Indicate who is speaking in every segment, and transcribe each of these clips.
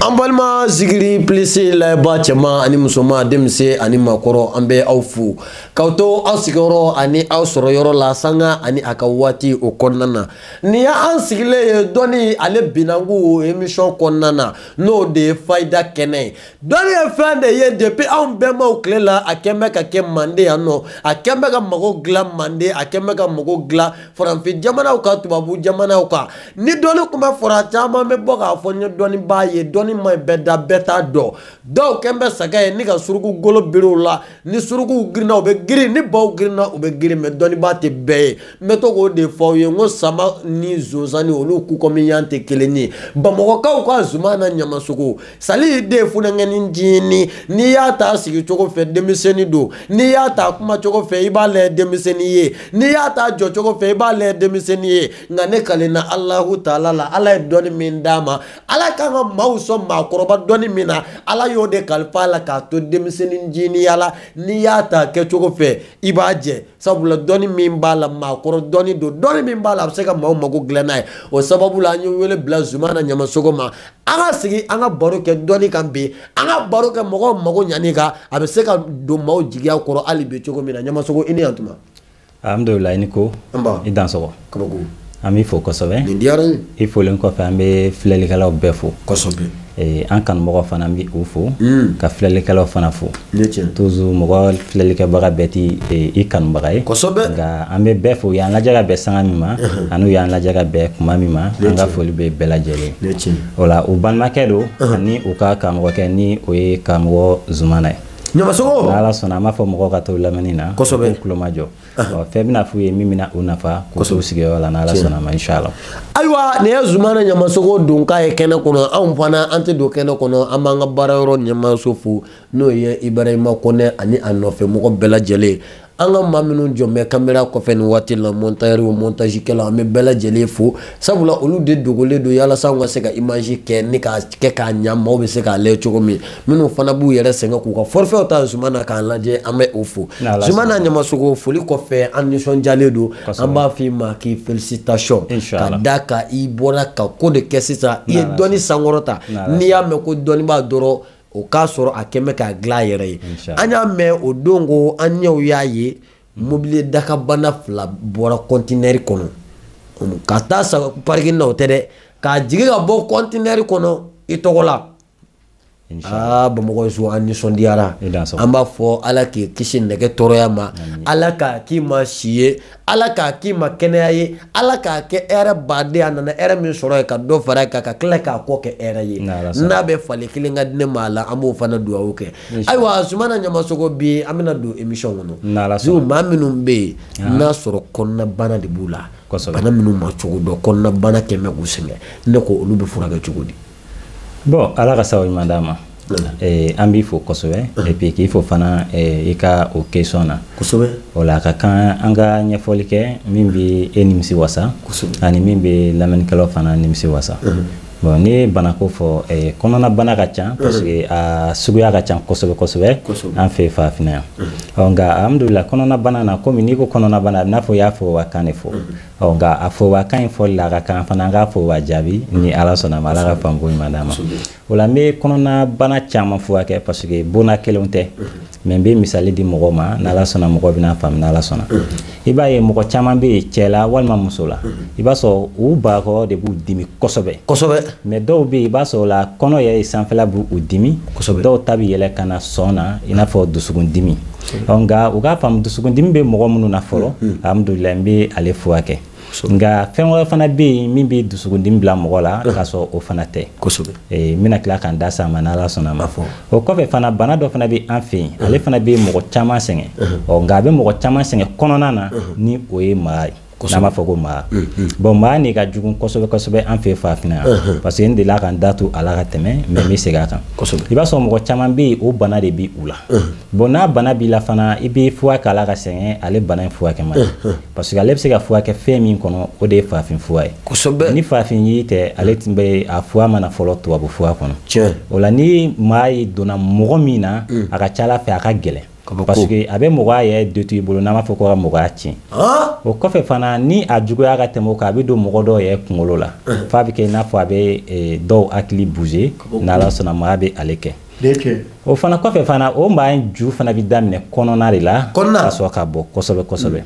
Speaker 1: An balima Zikiri Plus layɛba cɛman ani musoman, denmisɛn ani maakɔrɔ, an bɛ aw fo k'aw to aw sigiyɔrɔ ani aw sɔrɔ yɔrɔ la, sanga ani a ka waati o kɔnɔna na. Nin y'an sigilen ye dɔnni ale binanku émission kɔnɔna na, n'o de ye fayida kɛnɛ ye. Dɔnni ye fɛn de ye depuis anw bɛnbaw tile la, a kɛn bɛ ka kɛ Manden yan nɔ, a kɛn bɛ ka mago dilan Manden, a kɛn bɛ ka mago dilan farafin jamanaw kan, tubabu jamanaw kan. Ni dɔnni kuma fɔra, caman bɛ bɔ k'a fɔ n ye dɔnnibaa ye. Dɔnni ma ɲi bɛɛ da, bɛɛ t'a dɔn. Dɔw kɛn bɛ saga ye ni ka suruku golo biri u la, ni surukuw girinna u bɛ girin, ni baw girinna u bɛ girin, mais dɔnnibaa tɛ bɛɛ ye. N bɛ to k'o de fɔ aw ye, n ko sama ni zonzanni olu kukɔmiyan tɛ kelen ye. Bamakɔkaw ka Zumana Ɲamasogo Sali den funankɛnin jinin, n'i y'a ta sigi cogo fɛ denmisɛnnin don, n'i y'a ta kuma cogo fɛ i b'a lajɛ denmisɛnnin ye, n'i y'a ta jɔ cogo fɛ i b'a lajɛ denmisɛnnin ye. Nka ne kalenna Alahu taala la, Ala ye dɔnni min d'a ma, Ala kan ka maaw sɔn maakɔrɔba dɔnni min na, Ala y'o de kalifa a la k'a to denmisɛnnin jiniya la. N'i y'a ta kɛcogo fɛ i b'a jɛ, sabula dɔnni min b'a la maakɔrɔ dɔnni don, dɔnni min b'a la a bɛ se ka maaw mago dilan n'a ye. O sababu la an ye wele bila Zumana Ɲamasogo ma, an ka sigi an ka baro kɛ dɔnni kan bi, an ka baro kɛ mɔgɔw mago ɲani kan, a bɛ se ka don maaw jigiya kɔrɔ hali bi cogo min na. Ɲamasogo, i ni yan tuma.
Speaker 2: Alhamdulilayi, i ni ko.
Speaker 1: Nba.
Speaker 2: I dansɔgɔ.
Speaker 1: Kabako.
Speaker 2: An b'i fo kosɛbɛ.
Speaker 1: Nin diyara n
Speaker 2: ye. I folen kɔfɛ, an bɛ filɛlikɛlaw bɛɛ fo.
Speaker 1: Kosɛbɛ.
Speaker 2: An kanumɔgɔw fana, an bɛ u fo. Ka filɛlikɛlaw fana fo.
Speaker 1: Ne tiɲɛ.
Speaker 2: Toujours mɔgɔ filɛlikɛbaga bɛɛ ti i kanubaga ye.
Speaker 1: Kosɛbɛ.
Speaker 2: Nka an bɛ bɛɛ fo, u y'an lajɛ ka bɛn sanga min ma, ani u y'an lajɛ ka bɛn kuma min ma, an ka foli bɛ bɛɛ lajɛlen.
Speaker 1: Ne tiɲɛ.
Speaker 2: O la, u balimakɛ don ani u ka karamɔgɔkɛ, ni o ye karamɔgɔ Zumana ye.
Speaker 1: Ɲamasogo.
Speaker 2: N'Ala sɔnna, an b'a fɔ mɔgɔw ka to lamɛnni na.
Speaker 1: Kosɛbɛ.
Speaker 2: K'u tulo majɔ. Ɔ, fɛn bɛna f'u ye min bɛna u nafa k'u t'u sigiyɔrɔ la, n'Ala sɔnna ma, inshallah.
Speaker 1: Ayiwa, nin ye Zumana Ɲamasogo donkan ye kɛnɛ kɔnɔ. Anw fana an tɛ don kɛnɛ kɔnɔ, an b'an ka baara yɔrɔ ɲɛmaaso fo, n'o ye Ibrahima Kɔnɛ ani a nɔfɛ mɔgɔ bɛɛ lajɛlen. An ka maa minnu jɔ bɛ caméra kɔfɛ nin waati la, monteur o montage kɛlaw, an bɛ bɛɛ lajɛlen fo, sabula olu de dogolen don yalasa an ka se ka image kɛ ni k'a kɛ k'a ɲa, maaw bɛ se k'a lajɛ cogo min. Minnu fana b'u yɛrɛ sɛgɛn k'u ka forfait ta Zumana k'an lajɛ, an bɛ o fo. Zumana Ɲamasogo, foli kɔfɛ, an nisɔndiyalen don, an b'a f'i ma k'i félicitation ka da kan i bɔra ka ko de kɛ sisan, i ye dɔnni sankɔrɔta. N'i y'a mɛn ko dɔnni b'a dɔrɔn, o k'a sɔrɔ a kɛn bɛ k'a dilan a yɛrɛ ye. An y'a mɛn o don ko an ɲɛw y'a ye, mobili dakabana 2 bɔra conteneur kɔnɔ ka taa sa parking na, o tɛ dɛ, k'a jigin ka bɔ conteneur kɔnɔ i tɔgɔ la. Aa, Bamakɔ so, an nisɔndiyara. An b'a fɔ Ala k'i kisi nɛgɛ tɔɔrɔya ma, Ala k'a k'i ma si ye, Ala k'a k'i ma kɛnɛya ye, Ala k'a kɛ hɛrɛ baden. A nana hɛrɛ min sɔrɔ yen, ka dɔ fara kan, ka tila k'a kɔ kɛ hɛrɛ ye. N'a bɛ fali kelen ka di ne ma a la, an b'o fana dugawu kɛ. Ayiwa, Zumana Ɲamasogo, bi an bɛna don émission kɔnɔ. Maa minnu bɛ yen n'a sɔrɔ kɔnɔnabana de b'u la, bana minnu ma cogo dɔn, kɔnɔnabana kɛn bɛ k'u sɛgɛn, ne ko olu bɛ furakɛ cogo di?
Speaker 2: Bon, Ala ka sababu ɲuman d'a ma. An b'i fo kosɛbɛ, et puis k'i fo fana i ka o question na.
Speaker 1: Kosɛbɛ.
Speaker 2: O la, a ka kan an ka ɲɛfɔli kɛ min bɛ e nimisi wasa, ani min bɛ lamɛnnikɛlaw fana nimisi wasa. Bon, n'i ye banako fɔ, kɔnɔna bana ka ca, parce que a suguya ka ca kosɛbɛ kosɛbɛ an fɛ farafinna yan. Ɔ, nka alhamdulilah, kɔnɔna bana na, komi n'i ko kɔnɔna bana, a bɛ n'a fɔ i y'a fɔ wa kan de fɔ. Ɔ, nka a fɔ wa kan in fɔli la, a ka kan fana an k'a fɔ wa jaabi, ni Ala sɔnna ma, Ala ka faamuko ɲuman d'a ma. O la, n bɛ kɔnɔna bana caman furakɛ, parce que bonna kelenw tɛ, mais n bɛ misali di mɔgɔw ma, n'Ala sɔnna mɔgɔw bɛna faamu, n'Ala sɔnna. I b'a ye mɔgɔ caman bɛ yen, cɛ la walima muso la, i b'a sɔrɔ u bakɔrɔ de b'u dimi kosɛbɛ.
Speaker 1: Kosɛbɛ.
Speaker 2: Mais dɔw bɛ yen, i b'a sɔrɔ la kɔnɔ yɛrɛ sanfɛla b'u dimi.
Speaker 1: Kosɛbɛ.
Speaker 2: Dɔw ta bɛ yɛlɛ ka na sɔn na, i n'a fɔ dusukundimi. Ɔ, nka u k'a faamu, dusukundimi bɛ mɔgɔ minnu na fɔlɔ, alhamdulilayi, n bɛ ale furakɛ. Nka fɛn wɛrɛ fana bɛ yen min bɛ dusukundimi bila mɔgɔ la, k'a sɔrɔ o fana tɛ.
Speaker 1: Kosɛbɛ.
Speaker 2: N bɛna tila k'an da s'a ma, n'Ala sɔnna ma. O kɔfɛ fana, bana dɔ fana bɛ an fɛ yen, ale fana bɛ mɔgɔ caman sɛgɛn. Ɔ, nka a bɛ mɔgɔ caman sɛgɛn kɔnɔna na, ni o ye maa ye. N'an b'a fɔ ko maa. Bon, maa nin ka jugu kosɛbɛ kosɛbɛ an fɛ farafinna yan, parce que n delila ka n da to a la ka tɛmɛ, mais n bɛ segin a kan. I b'a sɔrɔ mɔgɔ caman bɛ yen, o bana de bɛ u la. Bon, n'a bana b'i la fana, i bɛ fura k'a la ka sɛgɛn, ale bana in furakɛ man di, parce que ale bɛ se ka furakɛ fɛn min kɔnɔ, o de ye farafin fura ye.
Speaker 1: Kosɛbɛ.
Speaker 2: Ni farafin yiri tɛ, ale tun bɛ a fura mana fɔlɔ tubabu fura kɔnɔ. O la, ni maa ye donna mɔgɔ min na, a ka ca Ala fɛ a ka gɛlɛn. Parce que a bɛ mɔgɔya yɛrɛ de to i bolo, n'an b'a fɔ ko ka mɔgɔya tiɲɛ. O kɔfɛ fana, ni a juguya ka tɛmɛ o kan, a bɛ don mɔgɔ dɔw yɛrɛ kunkolo la f'a bɛ kɛ i n'a fɔ a bɛ dɔw hakili bouger. N'Ala sɔnna maa bɛ ale kɛ. O fana kɔfɛ fana, o maa ju fana bɛ daminɛ kɔnɔna de la ka sɔrɔ ka bɔ kosɛbɛ kosɛbɛ.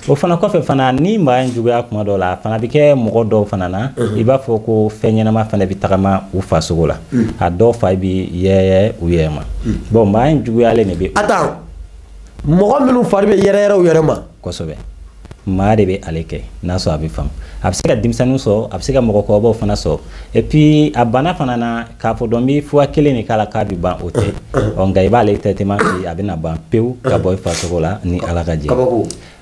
Speaker 2: O fana kɔfɛ fana, ni maa in juguya kuma dɔw la, a fana bɛ kɛ mɔgɔ dɔw fana na, i b'a fɔ ko fɛn ɲɛnama fana bɛ tagama u fasogo la, a dɔw fa bɛ yɛrɛ u yɛrɛ ma. Bon, maa in juguyalen de bɛ.
Speaker 1: Attends, mɔgɔ minnu fari bɛ yɛrɛ yɛrɛ u yɛrɛ ma.
Speaker 2: Kosɛbɛ, maa de bɛ ale kɛ. N'a sɔrɔ a bɛ faamu, a bɛ se ka denmisɛnninw sɔrɔ, a bɛ se ka mɔgɔkɔrɔbaw fana sɔrɔ. Et puis a bana fana na, k'a fɔ dɔn bɛ fura kelen de k'a la k'a bɛ ban, o tɛ. Ɔ nka i b'ale traitement kɛ, a bɛna ban pewu ka bɔ i fasogo la ni Ala ka jɛ.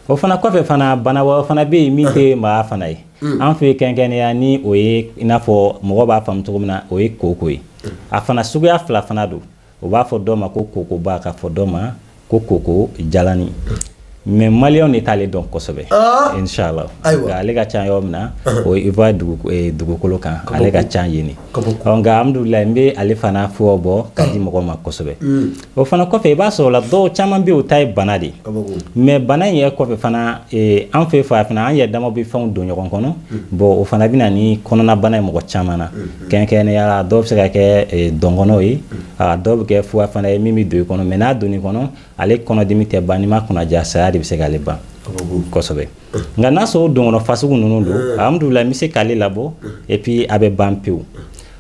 Speaker 2: O fana kɔfɛ fana, bana wɛrɛ fana bɛ yen min tɛ maa fana ye an fɛ yen kɛrɛnkɛrɛnnenya, ni o ye i n'a fɔ mɔgɔ b'a faamu cogo min na, o ye koko ye. A fana suguya fila fana don. O b'a fɔ dɔ ma ko kokoba, k'a fɔ dɔ ma ko koko jalani. Mais maliyɛnw de t'ale dɔn kosɛbɛ, inshallah. Nka ale ka ca yɔrɔ min na, o ye Ivoire dugukolo kan, ale ka ca yen de. Nka alhamdulilayi, n bɛ ale fana fura bɔ ka di mɔgɔw ma kosɛbɛ. O fana kɔfɛ, i b'a sɔrɔ la dɔw caman bɛ yen, o ta ye bana de ye. Mais bana in yɛrɛ kɔfɛ fana, an fɛ farafinna, an yɛrɛ damaw bɛ fɛnw don ɲɔgɔn kɔnɔ. Bon, o fana bɛ na ni kɔnɔnabana ye mɔgɔ caman na. Kɛrɛnkɛrɛnnenya la, dɔw bɛ se ka kɛ dɔnkɔnɔw ye, a dɔw bɛ kɛ fura fana ye min bɛ don i kɔnɔ. Mais n'a donn'i kɔnɔ, ale kɔnɔdimi tɛ ban, n'i ma kunnaja, saya de bɛ se k'ale ban kosɛbɛ. Nka n'a sɔrɔ o donkɔnɔ fasugu ninnu don, alhamdulilayi, n bɛ se k'ale labɔ, et puis a bɛ ban pewu.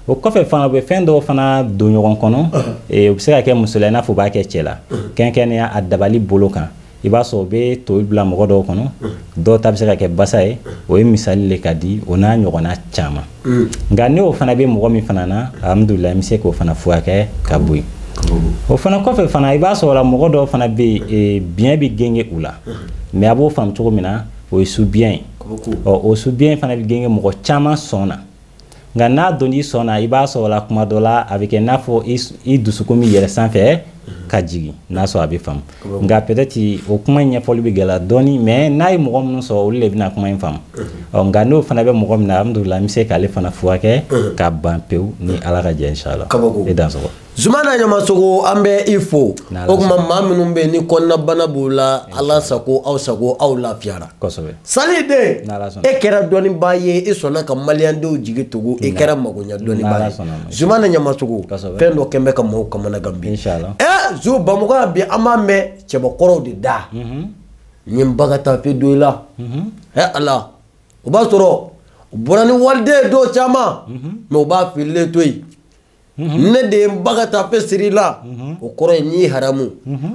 Speaker 2: O kɔfɛ fana, u bɛ fɛn dɔw fana don ɲɔgɔn kɔnɔ. U bɛ se ka kɛ muso la i n'a fɔ u b'a kɛ cɛ la. Kɛrɛnkɛrɛnnenya a dabali bolo kan, i b'a sɔrɔ u bɛ toli bila mɔgɔ dɔw kɔnɔ, dɔw ta bɛ se ka kɛ basa ye. O ye misali le ka di, o n'a ɲɔgɔnna caman. Nka n'o fana bɛ mɔgɔ min fana na, alhamdulilayi, n bɛ se k'o fana furakɛ ka bɔ yen. O fana kɔfɛ fana, i b'a sɔrɔ la mɔgɔ dɔw fana bɛ yen, biɲɛ bɛ genge u la. Mais a b'o faamu cogo min na, o ye su biɲɛ ye. Ɔ o su biɲɛ fana bɛ genge mɔgɔ caman sɔn na. Nka n'a donn'i sɔn na, i b'a sɔrɔ la kuma dɔ la, a bɛ kɛ i n'a fɔ i dusukun bɛ yɛlɛ sanfɛ ka jigin. N'a sɔrɔ a bɛ faamu. Nka peut-être o kuma in ɲɛfɔli bɛ gɛlɛya dɔɔni, mais n'a ye mɔgɔ minnu sɔrɔ, olu de bɛna kuma in faamu. Ɔ nka n'o fana bɛ mɔgɔ min na, alhamdulilayi, n bɛ se k'ale fana furakɛ ka ban pewu ni Ala ka jɛ, inshallah.
Speaker 1: Kabako.
Speaker 2: E dansɔgɔ.
Speaker 1: Zumana Ɲamasogo, an bɛ i fo. O tuma, maa minnu bɛ yen ni kɔnɔnabana b'u la, Ala sago aw sago, aw lafiyara.
Speaker 2: Kosɛbɛ.
Speaker 1: Sali den,
Speaker 2: N'Ala sɔnna.
Speaker 1: e kɛra dɔnnibaa ye, i sɔnna ka maliyɛndenw jigi tugu, i kɛra magoɲɛ dɔnnibaa
Speaker 2: N'Ala
Speaker 1: ye.
Speaker 2: sɔnna ma.
Speaker 1: Zumana Ɲamasogo,
Speaker 2: Kosɛbɛ.
Speaker 1: fɛn dɔ kɛn bɛ ka maaw kamanagan bi.
Speaker 2: Inshallah.
Speaker 1: Ɛ zu Bamakɔ yan bi, an b'a mɛn cɛbakɔrɔw de da. N ye n ba ka taafe don i la. Ɛ Ala, o b'a sɔrɔ u bɔra ni waliden ye dɔw caman, mais u b'a fililen to yen. Ne de ye n ba ka taafe siri i la, o kɔrɔ ye n'i ye haramu.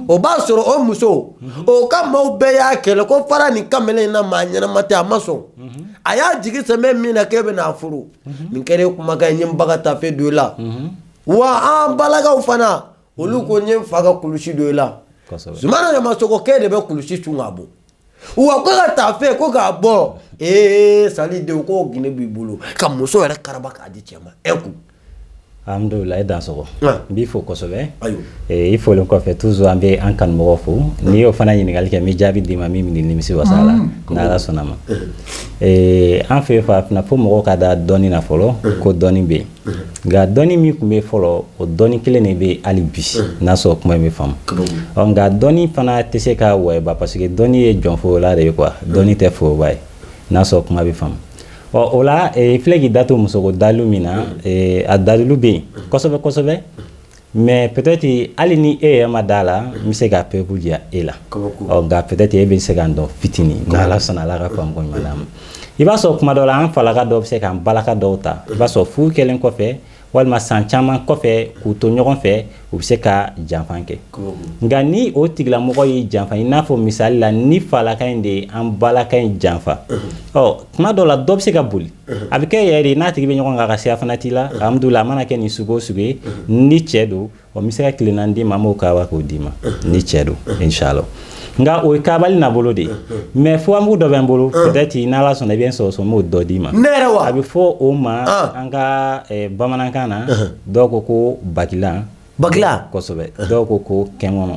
Speaker 1: O b'a sɔrɔ o muso o ka maaw bɛɛ y'a kɛlɛ ko fara nin kamalen in na, maa ɲɛnama tɛ, a ma sɔn. A y'a jigi sɛmɛ min na k'e bɛna a furu, nin kɛra e kumakan ye, n ye n ba ka taafe don i la. Wa an balakaw fana, olu ko n ye n fa ka kulusi don i la.
Speaker 2: Kosɛbɛ.
Speaker 1: Zumana Ɲamasogo, k'e de bɛ kulusi cun k'a bɔ wa, ko ka taafe ko k'a bɔ. Ee sali denw, k'o ginɛ b'i bolo ka muso yɛrɛ karaba k'a di cɛ ma un coup.
Speaker 2: Alhamdulilayi, e dansɔgɔ. N b'i fo kosɛbɛ.
Speaker 1: Ayiwa.
Speaker 2: I folen kɔfɛ, toujours an bɛ an kanumɔgɔw fo. N'i y'o fana ɲininkali kɛ, n bɛ jaabi d'i ma min bɛ nimisi wasa la, n'Ala sɔnna ma. An fɛ yen farafinna, fo mɔgɔw ka da dɔnni na fɔlɔ, ko dɔnni bɛ yen. Nka dɔnni min tun bɛ yen fɔlɔ, o dɔnni kelen de bɛ yen hali bi, n'a sɔrɔ kuma in bɛ faamu. Ɔ nka dɔnni fana tɛ se ka wɔyɔba, parce que dɔnni ye jɔnforola de ye quoi, dɔnni tɛ foroba ye, n'a sɔrɔ kuma bɛ faamu. Ɔ o la, filɛ k'i da to musoko dalilu min na, a dalilu bɛ yen kosɛbɛ kosɛbɛ. Mais peut-être hali ni e yɛrɛ ma da la, n bɛ se ka preuve jira e la. Ɔ nka peut-être e bɛ se ka n dɔn fitinin, n'Ala sɔnna, Ala ka faamu ko ɲuman d'an ma. I b'a sɔrɔ kuma dɔ la, an falaka dɔw bɛ se k'an balaka dɔw ta, i b'a sɔrɔ furu kɛlen kɔfɛ walima san caman kɔfɛ k'u to ɲɔgɔn fɛ, u bɛ se ka janfan kɛ. Nka ni o tigilamɔgɔ y'i janfa, i n'a fɔ misali la, ni falaka in de ye an balaka in janfa, ɔ tuma dɔw la dɔ bɛ se ka boli, a bɛ kɛ yɛrɛ de n'a tigi bɛ ɲɔgɔn kan ka siya fana t'i la. Alhamdulilah, a mana kɛ nin sugu o sugu ye, ni cɛ don, ɔ n bɛ se ka tile 4 d'i ma, n b'o kaba k'o d'i ma ni cɛ don, inshallah. Nka o ye kabali nabolo de ye. Mais furamugu dɔ bɛ n bolo, peut-être n'Ala sɔnna i bɛ n sɔrɔ so, n b'o dɔ d'i ma.
Speaker 1: Ne yɛrɛ wa?
Speaker 2: A bɛ fɔ o ma an ka bamanankan na, dɔw ko ko bagilan.
Speaker 1: Bagila.
Speaker 2: Kosɛbɛ. Dɔw ko ko kɛnkɔnɔ.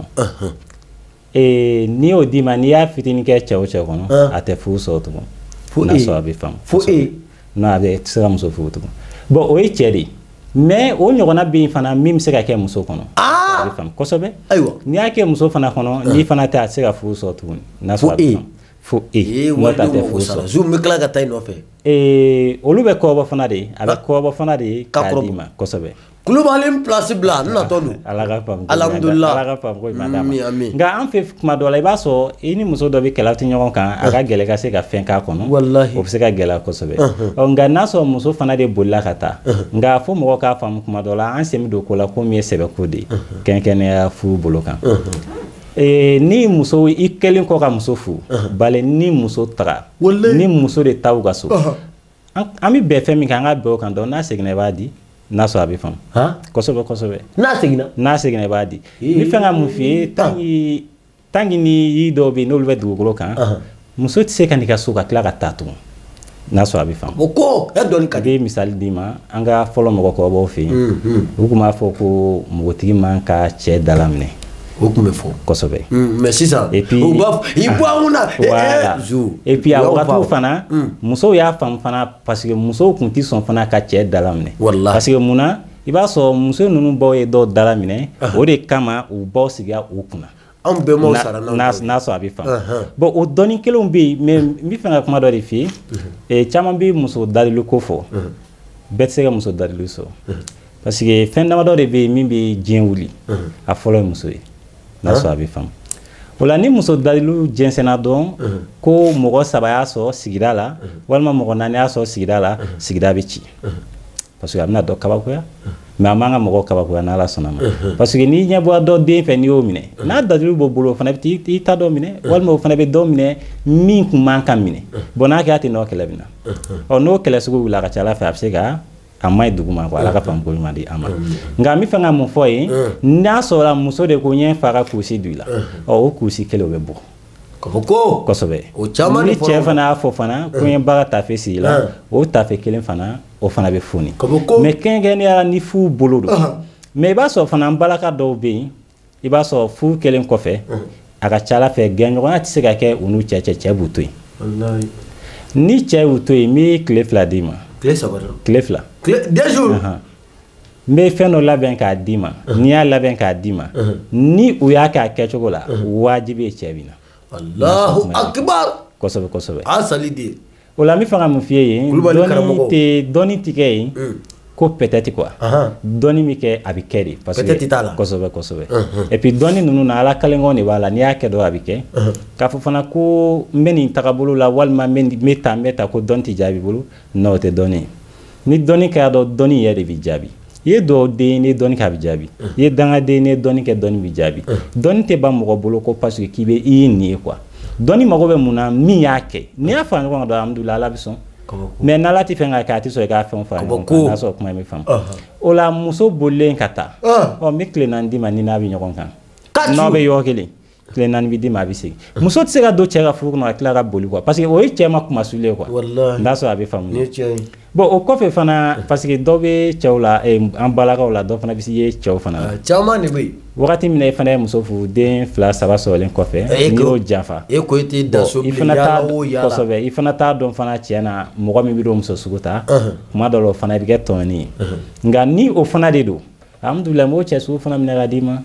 Speaker 2: N'i y'o d'i ma, n'i y'a fitinin kɛ cɛ o cɛ kɔnɔ, a tɛ furu sɔrɔ tugun.
Speaker 1: Fo
Speaker 2: n'a
Speaker 1: e.
Speaker 2: sɔrɔ a bɛ faamu.
Speaker 1: Fo e.
Speaker 2: Non, a bɛ tɛ se ka muso furu tugun. Bon, o ye cɛ de ye. Mais o ɲɔgɔnna bɛ yen fana min bɛ se ka kɛ muso kɔnɔ. A bɛ faamu kosɛbɛ.
Speaker 1: Ayiwa.
Speaker 2: N'i y'a kɛ muso fana kɔnɔ, n'i fana tɛ, a tɛ se ka furu sɔrɔ tuguni. N'a sɔrɔ a bɛ faamu. Fo e. N'o ta tɛ furu sɔrɔ.
Speaker 1: Zu bɛ tila ka taa i nɔfɛ.
Speaker 2: Olu bɛ kɔrɔbɔ fana de. A bɛ kɔrɔbɔ fana de k'a d'i ma kosɛbɛ.
Speaker 1: Kulubali place bila n natɔ don.
Speaker 2: Ala ka faamu.
Speaker 1: Alhamdulillah.
Speaker 2: Ala ka faamu ko ɲuman d'a ma. Nka an fɛ kuma dɔ la, i b'a sɔrɔ i ni muso dɔ bɛ kɛlɛ tɛ ɲɔgɔn kan, a ka gɛlɛn ka se ka fɛn k'a kɔnɔ.
Speaker 1: Walahi.
Speaker 2: O bɛ se ka gɛlɛya kosɛbɛ. Ɔ nka n'a sɔrɔ muso fana de bolila ka taa. Nka fo mɔgɔ k'a faamu kuma dɔ la, an sen bɛ don ko la ko min ye sɛbɛko de ye. Kɛrɛnkɛrɛnnenya furu bolo kan. Ni muso i kɛlen kɔ ka muso furu, bale ni muso taga. Ni muso de taa u ka so. An bɛ bɛn fɛn min kan, an ka bɛn o kan dɔn, n'a seginna i b'a di. N'a sɔrɔ a bɛ faamu. Kosɛbɛ kosɛbɛ.
Speaker 1: N'a seginna.
Speaker 2: N'a seginna i b'a di. N bɛ fɛn ka mun f'i ye, tant que ni dɔw bɛ yen n'olu bɛ dugukolo kan, muso tɛ se ka n'i ka so ka tila ka taa tugun. N'a sɔrɔ a bɛ faamu.
Speaker 1: O ko e dɔnni ka
Speaker 2: di. N bɛ misali d'i ma, an ka fɔlɔ mɔgɔkɔrɔbaw fɛ yen, u tun b'a fɔ ko npogotigi man ka cɛ dala minɛ.
Speaker 1: O tun bɛ fɔ.
Speaker 2: Kosɛbɛ.
Speaker 1: Mais sisan.
Speaker 2: Et puis
Speaker 1: u b'a i bɔ an kunna.
Speaker 2: Voilà. Et puis a wagatiw fana, musow y'a faamu fana parce que musow tun tɛ sɔn fana ka cɛ dala minɛ.
Speaker 1: Walahi.
Speaker 2: Parce que mun na, i b'a sɔrɔ muso ninnu baw ye dɔw dala minɛ, o de kama u baw sigira u kunna.
Speaker 1: Anw bɛnbaw sara n'anw
Speaker 2: taw ye. N'a sɔrɔ a bɛ faamu. Bon o dɔnni kelenw bɛ yen, mais n bɛ fɛ ka kuma dɔ de f'i ye. Caman bɛ muso dalilu ko fɔ. Bɛɛ tɛ se ka muso dalilu sɔrɔ. Parce que fɛn damadɔ de bɛ yen min bɛ diɲɛ wuli. A fɔlɔ ye muso ye. N'a sɔrɔ a bɛ faamu. O la ni muso dalilu jɛnsɛnna dɔrɔn, ko mɔgɔ 3 y'a sɔrɔ sigida la, walima mɔgɔ 4 y'a sɔrɔ sigida la, sigida bɛ ci. Parce que a bɛna dɔ kabakoya. Mais a man ka mɔgɔ kabakoya n'Ala sɔnna ma. Parce que n'i ɲɛ bɔra dɔ den fɛ n'i y'o minɛ, n'a dalilu b'o bolo, o fana bɛ i ta dɔ minɛ, walima o fana bɛ dɔ minɛ min kun man kan minɛ. Bon n'a kɛra ten nɔ, kɛlɛ bɛ na. Ɔ n'o kɛlɛ sugu wulila, a ka ca Ala fɛ a bɛ se ka a ma ɲi dugu ma quoi, Ala ka faamu ko ɲuman di an ma. Nka n bɛ fɛ ka mun fɔ yen, n'a sɔrɔla muso de ko n ye n fa ka kurusi don i la, ɔ o kurusi kelen o bɛ bɔ.
Speaker 1: Ko
Speaker 2: kosɛbɛ.
Speaker 1: O caman de
Speaker 2: ni cɛ fana y'a fɔ fana ko n ye ba ka tafe sigi la, o tafe kelen fana o fana bɛ foni. Mais kɛrɛnkɛrɛnnenya la ni furu bolo don. Mais i b'a sɔrɔ fana n balaka dɔw bɛ yen, i b'a sɔrɔ furu kɛlen kɔfɛ, a ka ca Ala fɛ gɛnɲɔgɔnya tɛ se ka kɛ u n'u cɛ cɛ b'u to yen. Ni cɛ y'u to yen, n bɛ tile 2 d'i ma.
Speaker 1: Tile 3 dɔrɔn.
Speaker 2: Tile 2.
Speaker 1: 2 jours.
Speaker 2: N bɛ fɛn dɔ labɛn k'a d'i ma. N'i y'a labɛn k'a d'i ma, ni u y'a kɛ a kɛcogo la, wajibi ye cɛ bɛ na.
Speaker 1: Allahu akbar.
Speaker 2: Kosɛbɛ kosɛbɛ.
Speaker 1: A sali de.
Speaker 2: O la n bɛ fɛ ka mun f'i ye yen, dɔnni tɛ kɛ yen ko peut-être quoi. Dɔnni bɛ kɛ, a bɛ kɛ de. Parce que
Speaker 1: peut-être t'a la.
Speaker 2: Kosɛbɛ kosɛbɛ. Et puis dɔnni ninnu na, Ala kalenkɔn de b'a la, n'i y'a kɛ dɔrɔn a bɛ kɛ. K'a fɔ fana ko n bɛ nin tagabolo la, walima n bɛ taa n bɛ taa ko dɔnni tɛ jaabi bolo, non o tɛ dɔnni ye. Ni dɔnni kɛra dɔrɔn, dɔnni yɛrɛ de bɛ jaabi. I ye dɔwden ni dɔnni kɛ a bɛ jaabi. I ye dangaden ni dɔnni kɛ, dɔnni bɛ jaabi. Dɔnni tɛ ban mɔgɔ bolo ko parce que k'i bɛ i ye nin ye quoi. Dɔnni mago bɛ mun na, min y'a kɛ. N'i y'a fara ɲɔgɔn kan dɔrɔn, alhamdulilayi, Ala bɛ sɔn. Mais n'Ala tɛ fɛn ka kɛ, a tɛ sɔn i k'a fɛn fara ɲɔgɔn kan. N'a sɔrɔ kuma in bɛ faamu. O la muso bolilen ka taa, ɔ n bɛ tile 4 d'i ma ni n'a bɛ ɲɔgɔn kan. N'aw bɛ yɔrɔ kelen, tile 4 bɛ d'i ma, a bɛ segin. Muso tɛ se ka don cɛ ka furu kɔnɔ ka tila ka boli quoi, parce que o ye cɛ ma kumasuli ye quoi. N'a sɔrɔ a bɛ faamu. Bon o kɔfɛ fana, parce que dɔ bɛ cɛw la, an balakaw la, dɔ fana bɛ se ye cɛw fana la.
Speaker 1: Caman de bɛ yen.
Speaker 2: Wagati min na i fana ye muso furu, den 2 3 sɔrɔlen kɔfɛ, n'i y'o janfa.
Speaker 1: E ko i t'i da so bilen, yaala o yaala.
Speaker 2: Kosɛbɛ, i fana t'a dɔn fana tiɲɛ na mɔgɔ min bɛ don muso sugu ta, kuma dɔ la o fana bɛ kɛ tɔɲɔni ye. Nka ni o fana de don, alhamdulilayi, n b'o cɛ sugu fana minɛ ka d'i ma.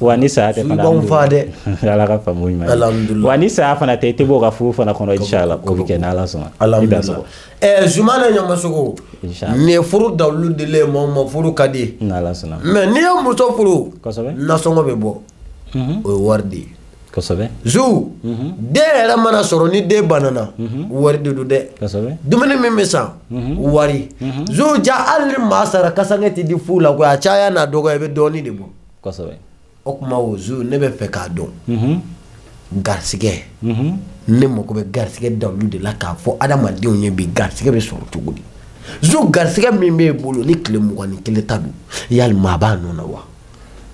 Speaker 2: Wa ni saya tɛ fana,
Speaker 1: b'anw fa dɛ.
Speaker 2: Ala ka faamu ɲuman ye.
Speaker 1: Alhamdulilayi.
Speaker 2: Wa ni saya fana tɛ, i tɛ bɔ o ka furu fana kɔnɔ, inshallah, o bɛ kɛ n'Ala sɔnna.
Speaker 1: Alhamdulilayi. Zumana Ɲamasogo, nin ye furu dalilu dilen ye maaw ma, furu ka di.
Speaker 2: N'Ala sɔnna.
Speaker 1: Mais n'i ye muso furu,
Speaker 2: kosɛbɛ,
Speaker 1: nasɔngɔ bɛ bɔ. O ye wari de ye.
Speaker 2: Kosɛbɛ.
Speaker 1: Zu, den yɛrɛ mana sɔrɔ ni den banana, wari de don dɛ.
Speaker 2: Kosɛbɛ.
Speaker 1: Dumuni min bɛ san, wari. Zu ja hali ni maa sara kasange tɛ di fu la koyi, a caya n'a dɔgɔya i bɛ dɔɔnin de bɔ.
Speaker 2: Kosɛbɛ.
Speaker 1: O tuma o zu, ne bɛ fɛ k'a dɔn. Garisɛgɛ. Ne mako bɛ garisɛgɛ dalilu de la k'a fɔ adamadenw ye bi garisɛgɛ bɛ sɔrɔ cogo di. Zu garisɛgɛ min b'e bolo ni tile 21 ta don, yalima a b'a nɔ na wa?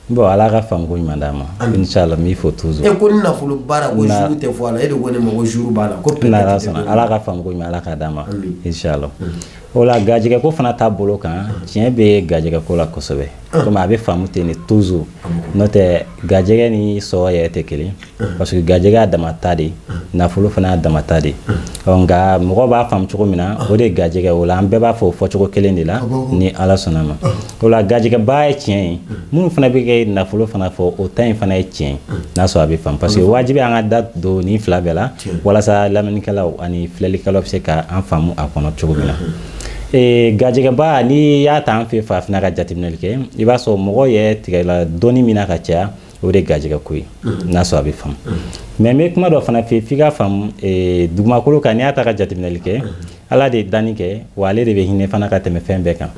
Speaker 2: Bon Ala ka faamu ko ɲuman d'a ma. Inshallah, n b'i fo toujours.
Speaker 1: E ko ni nafolo baara ko juru tɛ fɔ a la, e de ko ne ma ko juru b'a la. Ko
Speaker 2: n'Ala sɔnna, Ala ka faamu ko ɲuman Ala k'a d'a ma. Inshallah. O la gajɛgɛ ko fana t'a bolo kan, tiɲɛ bɛ gajɛgɛ ko la kosɛbɛ. Komi a bɛ faamu ten de toujours. N'o tɛ gajɛgɛ ni sɔrɔ yɛrɛ tɛ kelen. Parce que gajɛgɛ y'a dama ta de, nafolo fana y'a dama ta de. Nka mɔgɔ b'a faamu cogo min na, o de ye gajɛgɛ. O la an bɛɛ b'a fɔ o fɔcogo kelen de la ni Ala sɔnna ma. O la gajɛgɛba ye tiɲɛ ye. Minnu fana bɛ kɛ nafolo fana fɔ, o ta in fana ye tiɲɛ ye. N'a sɔrɔ a bɛ faamu. Parce que wajibi an ka da don nin fila bɛɛ la walasa lamɛnnikɛlaw ani filɛlikɛlaw bɛ se ka an faamu a kɔnɔ cogo min na. Gajɛgɛba n'i y'a ta an fɛ farafinna ka jateminɛli kɛ, i b'a sɔrɔ mɔgɔ yɛrɛ tigɛla dɔɔni min na ka caya, o de ye gajɛgɛ ko ye. N'a sɔrɔ a bɛ faamu. Mais n bɛ kuma dɔ fana f'i ye f'i ka faamu, dugumakolo kan n'i y'a ta ka jateminɛli kɛ, Ala de ye danni kɛ, wa ale de bɛ hinɛ fana ka tɛmɛ fɛn bɛɛ kan.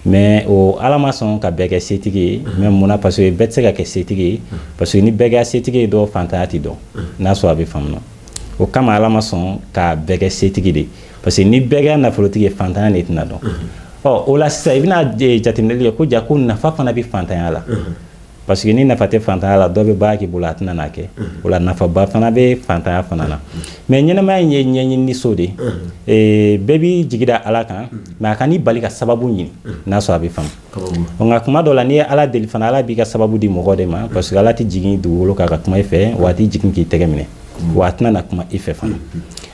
Speaker 2: Mais o Ala ma sɔn ka bɛɛ kɛ setigi ye. Mais mun na? Parce que bɛɛ tɛ se ka kɛ setigi ye. Parce que ni bɛɛ kɛra setigi ye dɔrɔn, fantanya tɛ dɔn. N'a sɔrɔ a bɛ faamu. O kama Ala ma sɔn ka bɛɛ kɛ setigi de. Parce que ni bɛɛ kɛra nafolotigi ye, fantanya de tɛna dɔn. Ɔ o la sisan i bɛna jateminɛli kɛ ko ja ko nafa fana bɛ fantanya la. Parce que ni nafa tɛ fantanya la, dɔ bɛ baara k'i bolo a tɛna n'a kɛ. O la nafaba fana bɛ fantanya fana na. Mais ɲɛnamaya in ye ɲɛɲinini so de ye. Bɛɛ b'i jigi da Ala kan, mais a kan'i bali ka sababu ɲini. N'a sɔrɔ a bɛ faamu. Nka kuma dɔ la n'i ye Ala deli fana, Ala b'i ka sababu di mɔgɔ de ma. Parce que Ala tɛ jigin dugukolo kan ka kuma i fɛ, wa a tɛ jigin k'i tɛgɛ minɛ. Wa a tɛna na kuma i fɛ fana.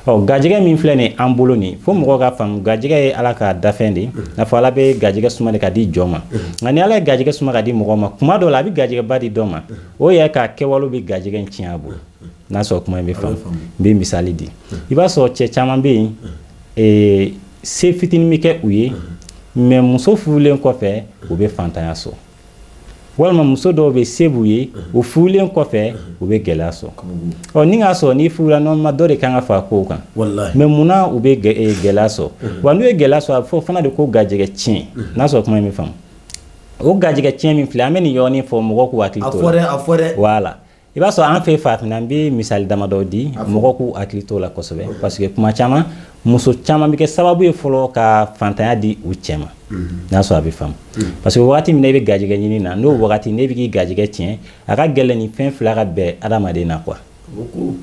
Speaker 2: Ɔ gajɛgɛ min filɛ nin an bolo nin, fo mɔgɔw ka faamu gajɛgɛ ye Ala ka dafɛn de ye. N'a fɔ Ala bɛ gajɛgɛ suma de ka di jɔn ma. Nka ni Ala ye gajɛgɛ suma ka di mɔgɔ ma, kuma dɔ la a bɛ gajɛgɛba di dɔ ma. O yɛrɛ ka kɛwale bɛ gajɛgɛ in tiɲɛ a bolo. N'a sɔrɔ kuma in bɛ faamu. N bɛ misali di. I b'a sɔrɔ cɛ caman bɛ yen, se fitinin bɛ kɛ u ye, mais muso furulen kɔfɛ u bɛ fantanya sɔrɔ. Walima muso dɔw bɛ se b'u ye, o furulen kɔfɛ u bɛ gɛlɛya sɔrɔ. Ɔ ni k'a sɔrɔ n'i furula normalement dɔ de kan ka fara kow kan. Mais munna u bɛ gɛlɛya sɔrɔ? Wa n'u ye gɛlɛya sɔrɔ, a bɛ fɔ fana de ko gajɛgɛ tiɲɛ. N'a sɔrɔ kuma in bɛ faamu. O gajɛgɛ tiɲɛ min filɛ, an bɛ nin yɔrɔnin fɔ mɔgɔw k'u hakili to la.
Speaker 1: A fɔ dɛ.
Speaker 2: Voilà. I b'a sɔrɔ an fɛ farafinna, n bɛ misali damadɔ di mɔgɔw k'u hakili to la kosɛbɛ. Parce que kuma caman, muso caman bɛ kɛ sababu ye fɔlɔ ka fantanya di u cɛ ma. N'a sɔrɔ a bɛ faamu. Parce que wagati min na i bɛ gajɛgɛ ɲini na, n'o wagati n'e bɛ k'i gajɛgɛ tiɲɛ, a ka gɛlɛn ni fɛn fila ka bɛn adamaden na quoi.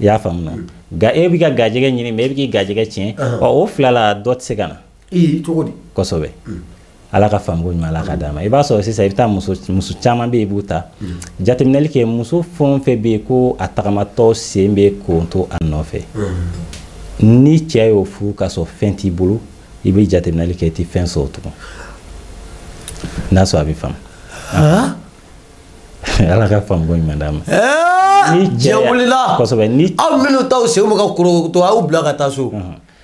Speaker 2: I y'a faamu nɔ? Nka e bɛ ka gajɛgɛ ɲini, mais e bɛ k'i gajɛgɛ tiɲɛ, ɔ o fila la dɔ tɛ se ka na.
Speaker 1: Cogo di?
Speaker 2: Kosɛbɛ. Ala ka faamuko ɲuman Ala ka d'a ma. I b'a sɔrɔ sisan i bɛ taa muso caman bɛ yen i b'u ta. Jateminɛli kɛ, muso fɛn o fɛn bɛ yen ko a tagamatɔ sen bɛ konto a nɔfɛ. Ni cɛ y'o furu k'a sɔrɔ fɛn t'i bolo, i bɛ jateminɛli kɛ i tɛ fɛn sɔrɔ tugun. N'a sɔrɔ a bɛ faamu. Ala ka faamuko ɲuman d'a ma.
Speaker 1: Ni cɛ wulila.
Speaker 2: Kosɛbɛ. Ni
Speaker 1: aw minnu t'aw senw bɛ ka korokoto, a y'u bila ka taa so.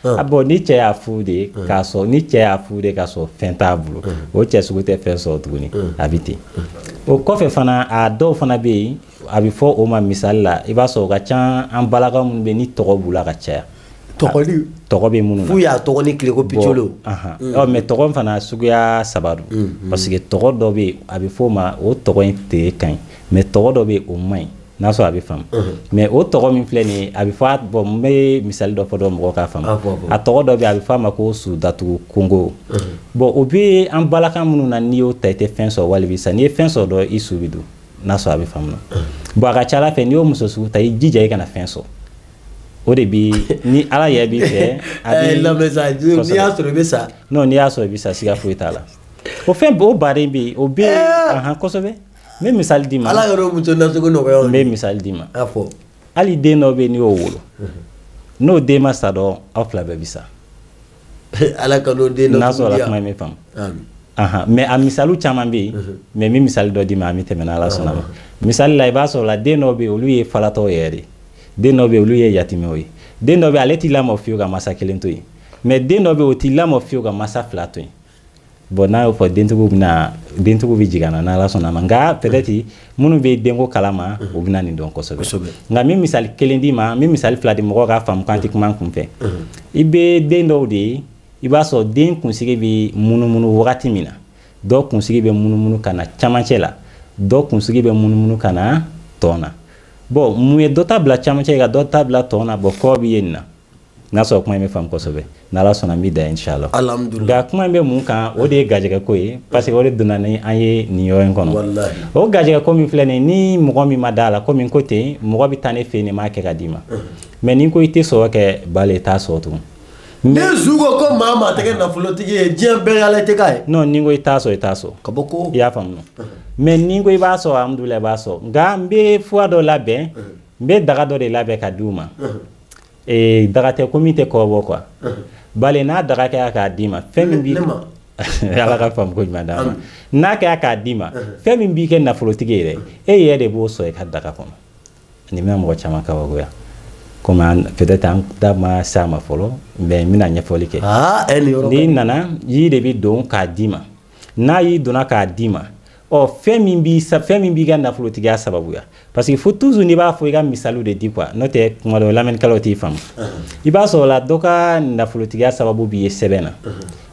Speaker 2: Ah bon, ni cɛ y'a furu de k'a sɔrɔ, ni cɛ y'a furu de k'a sɔrɔ fɛn t'a bolo, o cɛ sugu tɛ fɛn sɔrɔ tuguni, a bɛ ten. O kɔfɛ fana, a dɔw fana bɛ yen, a bɛ fɔ o ma misali la, i b'a sɔrɔ o ka ca an balakaw minnu bɛ yen ni tɔgɔ b'u la ka caya. Tɔgɔ bɛ minnu na.
Speaker 1: F'u y'a tɔgɔ ni tile ko picolo.
Speaker 2: Ɔ mais tɔgɔ fana suguya saba don. Parce que tɔgɔ dɔ bɛ yen, a bɛ fɔ o ma o tɔgɔ in tere ka ɲi, mais tɔgɔ dɔ bɛ yen o man ɲi. N'a sɔrɔ a bɛ faamu. Mais o tɔgɔ min filɛ nin ye, a bɛ fɔ, bon n bɛ misali dɔ fɔ dɔrɔn mɔgɔw k'a faamu. A tɔgɔ dɔ bɛ yen, a bɛ fɔ a ma ko sudatugu kongo. Bon o bɛ an balakan minnu na, n'i y'o ta i tɛ fɛn sɔrɔ wali bi sa, n'i ye fɛn sɔrɔ dɔrɔn i su bɛ don. N'a sɔrɔ a bɛ faamu. Bon a ka ca Ala fɛ n'i y'o muso sugu ta, i jija i kana fɛn sɔrɔ. O de bi ni Ala yɛrɛ b'i fɛ. A bɛ
Speaker 1: lamɛn sa, n'i y'a sɔrɔ i bɛ sa.
Speaker 2: Non, n'i y'a sɔrɔ i bɛ sa, siga foyi t'a la. O fɛn o baden bɛ yen, o bɛ yen kosɛbɛ. N bɛ misali d'i ma.
Speaker 1: Ala yɛrɛ muso nasugu nɔgɔya.
Speaker 2: N bɛ misali d'i ma.
Speaker 1: A fɔ.
Speaker 2: Hali den dɔ bɛ yen n'i y'o wolo, n'o den ma sa dɔrɔn, aw fila bɛɛ bɛ sa.
Speaker 1: Ala ka n'o den
Speaker 2: nasugu. N'a sɔrɔ la kuma in bɛ faamu. Mais a misaliw caman bɛ yen, mais n bɛ misali dɔ d'i ma, an bɛ tɛmɛ n'Ala sɔnna ma. Misali la, i b'a sɔrɔ la den dɔw bɛ yen, olu ye falatɔw yɛrɛ de. Den dɔw bɛ yen, olu ye yatimɛw ye. Den dɔ bɛ yen, ale t'i lamɔ fiyewu ka masa kelen to yen. Mais den dɔ bɛ yen, o t'i lamɔ fiyewu ka masa fila to yen. Bon n'a y'o fɔ, dentigiw bɛna, dentigiw bɛ jigin a na n'Ala sɔnna ma. Nka peut-être minnu bɛ denko kalama, u bɛna nin dɔn kosɛbɛ. Nka n bɛ misali kelen d'i ma, n bɛ misali fila di mɔgɔw k'a faamu k'an tɛ kuma n kun fɛ. I bɛ den dɔw de ye, i b'a sɔrɔ den kunsigi bɛ munumunu wagati min na, dɔw kunsigi bɛ munumunu ka na camancɛ la, dɔw kunsigi bɛ munumunu ka na tɔn na. Bon mun ye dɔ ta bila camancɛ ka dɔ ta bila tɔn na, bon kɔ bɛ ye nin na. N'a sɔrɔ kuma in bɛ faamu kosɛbɛ, n'Ala sɔnna n bɛ dan inchallah.
Speaker 1: Alhamdulillah.
Speaker 2: Nka kuma in bɛ mun kan, o de ye gajɛgɛ ko ye, parce que o de donna ni an ye nin yɔrɔ in kɔnɔ. O gajɛgɛ ko min filɛ nin ye, ni mɔgɔ min ma da la, komi n ko ten, mɔgɔ bɛ taa ne fɛ yen, ne m'a kɛ ka d'i ma. Mais ni ko i tɛ sɔrɔ kɛ bale, i t'a sɔrɔ tugun.
Speaker 1: Ne zu ko maa maa tɛ kɛ nafolotigi ye diɲɛ bɛɛ y'ale tɛ k'a ye.
Speaker 2: Non, ni n ko i t'a sɔrɔ, i t'a sɔrɔ.
Speaker 1: Ka bɔ ko.
Speaker 2: I y'a faamu. Mais ni n ko i b'a sɔrɔ, alhamdulilayi, i b'a sɔrɔ. Nka n bɛ fura dɔ labɛn, n bɛ daga dɔ de labɛn ka di u ma. Daga tɛ ko min tɛ kɔrɔbɔ quoi. Bale n'a daga kɛra k'a d'i ma, fɛn min b'i. Ala ka faamu ko ɲuman d'an ma. N'a kɛra k'a d'i ma, fɛn min b'i kɛ nafolotigi ye dɛ, e yɛrɛ de b'o sɔrɔ i ka daga kɔnɔ. Nin bɛna mɔgɔ caman kabakoya. Comme peut-être an da ma s'a ma fɔlɔ, mais n bɛna ɲɛfɔli kɛ. N'i nana, yiri de bɛ don k'a d'i ma. N'a y'i donna k'a d'i ma, ɔ fɛn min b'i ka nafolotigiya sababuya. Parce que faut toujours n'i b'a fɔ i ka misaliw de di quoi, n'o tɛ kuma dɔ lamɛnnikɛlaw t'i faamu. I b'a sɔrɔ la dɔ ka nafolotigiya sababu b'i ye sɛbɛn na,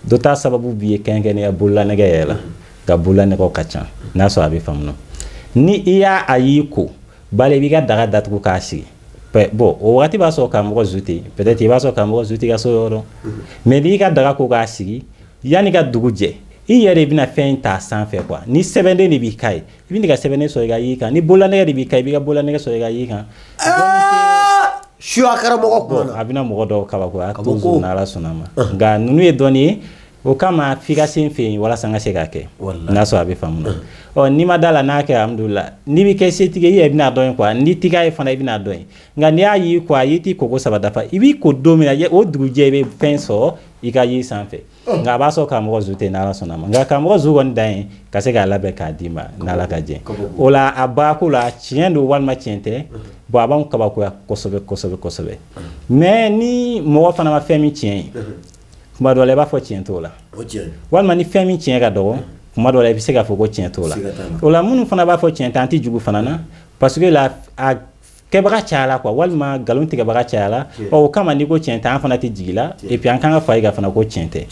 Speaker 2: dɔ ta sababu b'i ye kɛrɛnkɛrɛnnenya bololanɛgɛ yɛrɛ la, nka bololanɛgɛw ka ca n'a sɔrɔ a bɛ faamu. Ni i y'a a y'i ko, bale i b'i ka daga datugu k'a sigi. Bon, o wagati b'a sɔrɔ karamɔgɔ zu tɛ yen, peut-être i b'a sɔrɔ karamɔgɔ zu t'i ka so yɔrɔ dɔn. Mais n'i ka daga ko k'a sigi, yanni ka dugu jɛ, i yɛrɛ de bɛna fɛn ta sanfɛ quoi. Ni sɛbɛnden de b'i ka ye, i bɛ n'i ka sɛbɛnden sɔrɔ i ka yiri kan. Ni bololanɛgɛ de b'i ka ye, i b'i ka bololanɛgɛ sɔrɔ i ka yiri kan.
Speaker 1: Suya karamɔgɔ kuma na.
Speaker 2: A bɛna mɔgɔ dɔw kabakoya toujours n'Ala sɔnna ma. Nka ninnu ye dɔnni ye, o kama f'i ka se n fɛ yen walasa n ka se k'a kɛ. N'a sɔrɔ a bɛ faamu na. Ɔ n'i ma da la n'a kɛ, alhamdulilah, n'i bɛ kɛ setigi ye, i yɛrɛ bɛna dɔn quoi. N'i t'i k'a ye fana, i bɛna dɔn ye. Nka n'i y'a ye quoi, i t'i koko saba dafa, i b'i ko don min na, o dugujɛ i bɛ fɛn sɔrɔ i ka yiri sanfɛ. Nka a b'a sɔrɔ karamɔgɔ zu tɛ, n'Ala sɔnna ma. Nka karamɔgɔ zu kɔni dan ye ka se k'a labɛn k'a d'i ma n'Ala ka jɛ. O la a baarako la, tiɲɛ don walima tiɲɛ tɛ, bon a b'anw kabakoya kosɛbɛ kosɛbɛ kosɛbɛ. Mais ni mɔgɔ fana ma fɛn min tiɲɛ ye, kuma dɔ la i b'a fɔ tiɲɛ t'o la. Walima ni fɛn min tiɲɛ ka dɔgɔ, kuma dɔ la i bɛ se k'a fɔ ko tiɲɛ t'o la. O la minnu fana b'a fɔ tiɲɛ tɛ, an tɛ jugu fana na, parce que la a kɛbaga cayala quoi, walima nkalon tigɛbaga cayala. Ɔ o kama n'i ko tiɲɛ tɛ, an fana tɛ jigi la, et puis an kan ka fa i kan fana ko tiɲɛ tɛ.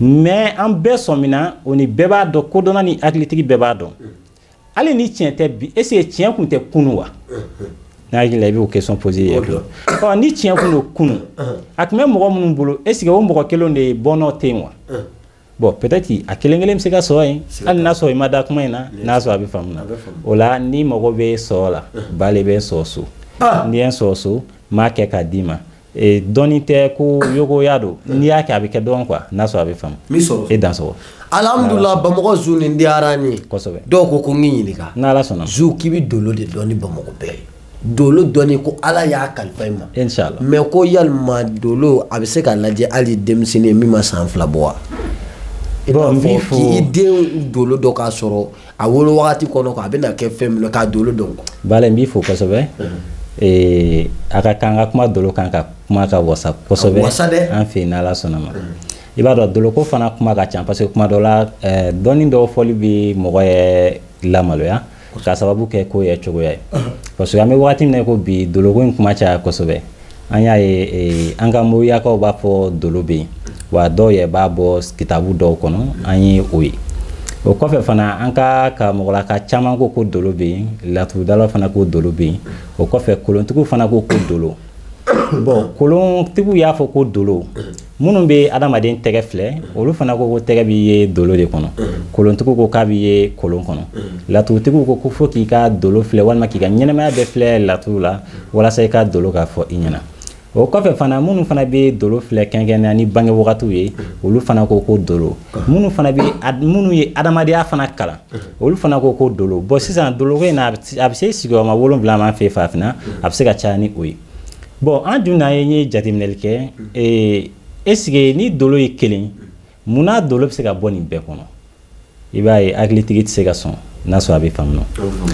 Speaker 2: Mais an bɛɛ sɔmina, o ni bɛɛ b'a dɔn, kodɔnna ni hakilitigi bɛɛ b'a dɔn. Hali ni tiɲɛ tɛ bi, est ce que tiɲɛ kun tɛ kunun wa? N'a hakili la i b'o question poser i yɛrɛ kun. Ɔ ni tiɲɛ kun don kunun, a tun bɛ mɔgɔ minnu bolo, est ce que o mɔgɔ kelenw de bɔnna tɛ yen wa? Bon, peut-être a kelen kelen bɛ se ka sɔrɔ yen, hali n'a sɔrɔ i ma da kuma in na, n'a sɔrɔ a bɛ faamu na. O la n'i mago bɛ sɔrɔ la, bale bɛ sɔrɔ so. N'i ye sɔrɔ so, n b'a kɛ k'a d'i ma. Dɔnni tɛ ko yogoya don, n'i y'a kɛ a bɛ kɛ dɔrɔn quoi, n'a sɔrɔ a bɛ faamu. E dan sɔgɔ.
Speaker 1: Alhamdulilah, Bamakɔ zu nin diyara n ye.
Speaker 2: Kosɛbɛ.
Speaker 1: Dɔw ko ko n k'i ɲininka.
Speaker 2: N'Ala sɔnna.
Speaker 1: Zu k'i bɛ dolo de dɔn ni Bamakɔ bɛɛ ye. Dolo dɔnni ko Ala y'a kalifa i ma.
Speaker 2: Inshallah.
Speaker 1: Mais ko yalima dolo a bɛ se ka lajɛ hali denmisɛnnin min ma san 2 bɔ wa?
Speaker 2: Bon, n b'i fo.
Speaker 1: K'i den dolo dɔ k'a sɔrɔ a wolo wagati kɔnɔ quoi, a bɛna kɛ fɛn min na k'a dolo dɔn quoi.
Speaker 2: Bale n b'i fo kosɛbɛ. A ka kan ka kuma dolo kan ka kuma ka wasa kosɛbɛ.
Speaker 1: Wasa dɛ.
Speaker 2: An fɛ yen n'Ala sɔnna ma. I b'a dɔn doloko fana kuma ka ca parce que kuma dɔ la dɔnni dɔw fɔli bɛ mɔgɔ yɛrɛ lamaloya k'a sababu kɛ ko yɛrɛ cogoya ye. Parce que an bɛ wagati min na i ko bi, doloko in kuma caya kosɛbɛ. An y'a ye an ka moriyakaw b'a fɔ dolo bɛ yen, wa dɔw yɛrɛ b'a bɔ kitabu dɔw kɔnɔ, an ye o ye. O kɔfɛ fana an ka karamɔgɔlaka caman ko ko dolo bɛ yen, laturudalaw fana ko dolo bɛ yen. O kɔfɛ kolontigiw fana ko ko dolo. Bon, kolontigiw y'a fɔ ko dolo, minnu bɛ adamaden tɛgɛ filɛ, olu fana ko ko tɛgɛ b'i ye dolo de kɔnɔ. Kolontigiw ko k'a b'i ye kolon kɔnɔ. Laturutigiw ko ko fo k'i ka dolo filɛ walima k'i ka ɲɛnɛmaya bɛɛ filɛ laturu la walasa i ka dolo ka fɔ i ɲɛna. O kɔfɛ fana minnu fana bɛ dolo filɛ kɛrɛnkɛrɛnnenya ni bange wagatiw ye, olu fana ko ko dolo. Minnu fana bɛ minnu ye adamadenya fana kalan, olu fana ko ko dolo. Bon, sisan doloko in na, a bɛ se sigiyɔrɔma 7 ma an fɛ Farafinna, a bɛ se ka caya ni o ye. Bon, an dun n'a ye jateminɛli kɛ, est ce que ni dolo ye kelen, munna dolo bɛ se ka bɔ nin bɛɛ kɔnɔ? I b'a ye hakilitigi tɛ se ka sɔn n'a sɔrɔ a bɛ faamu.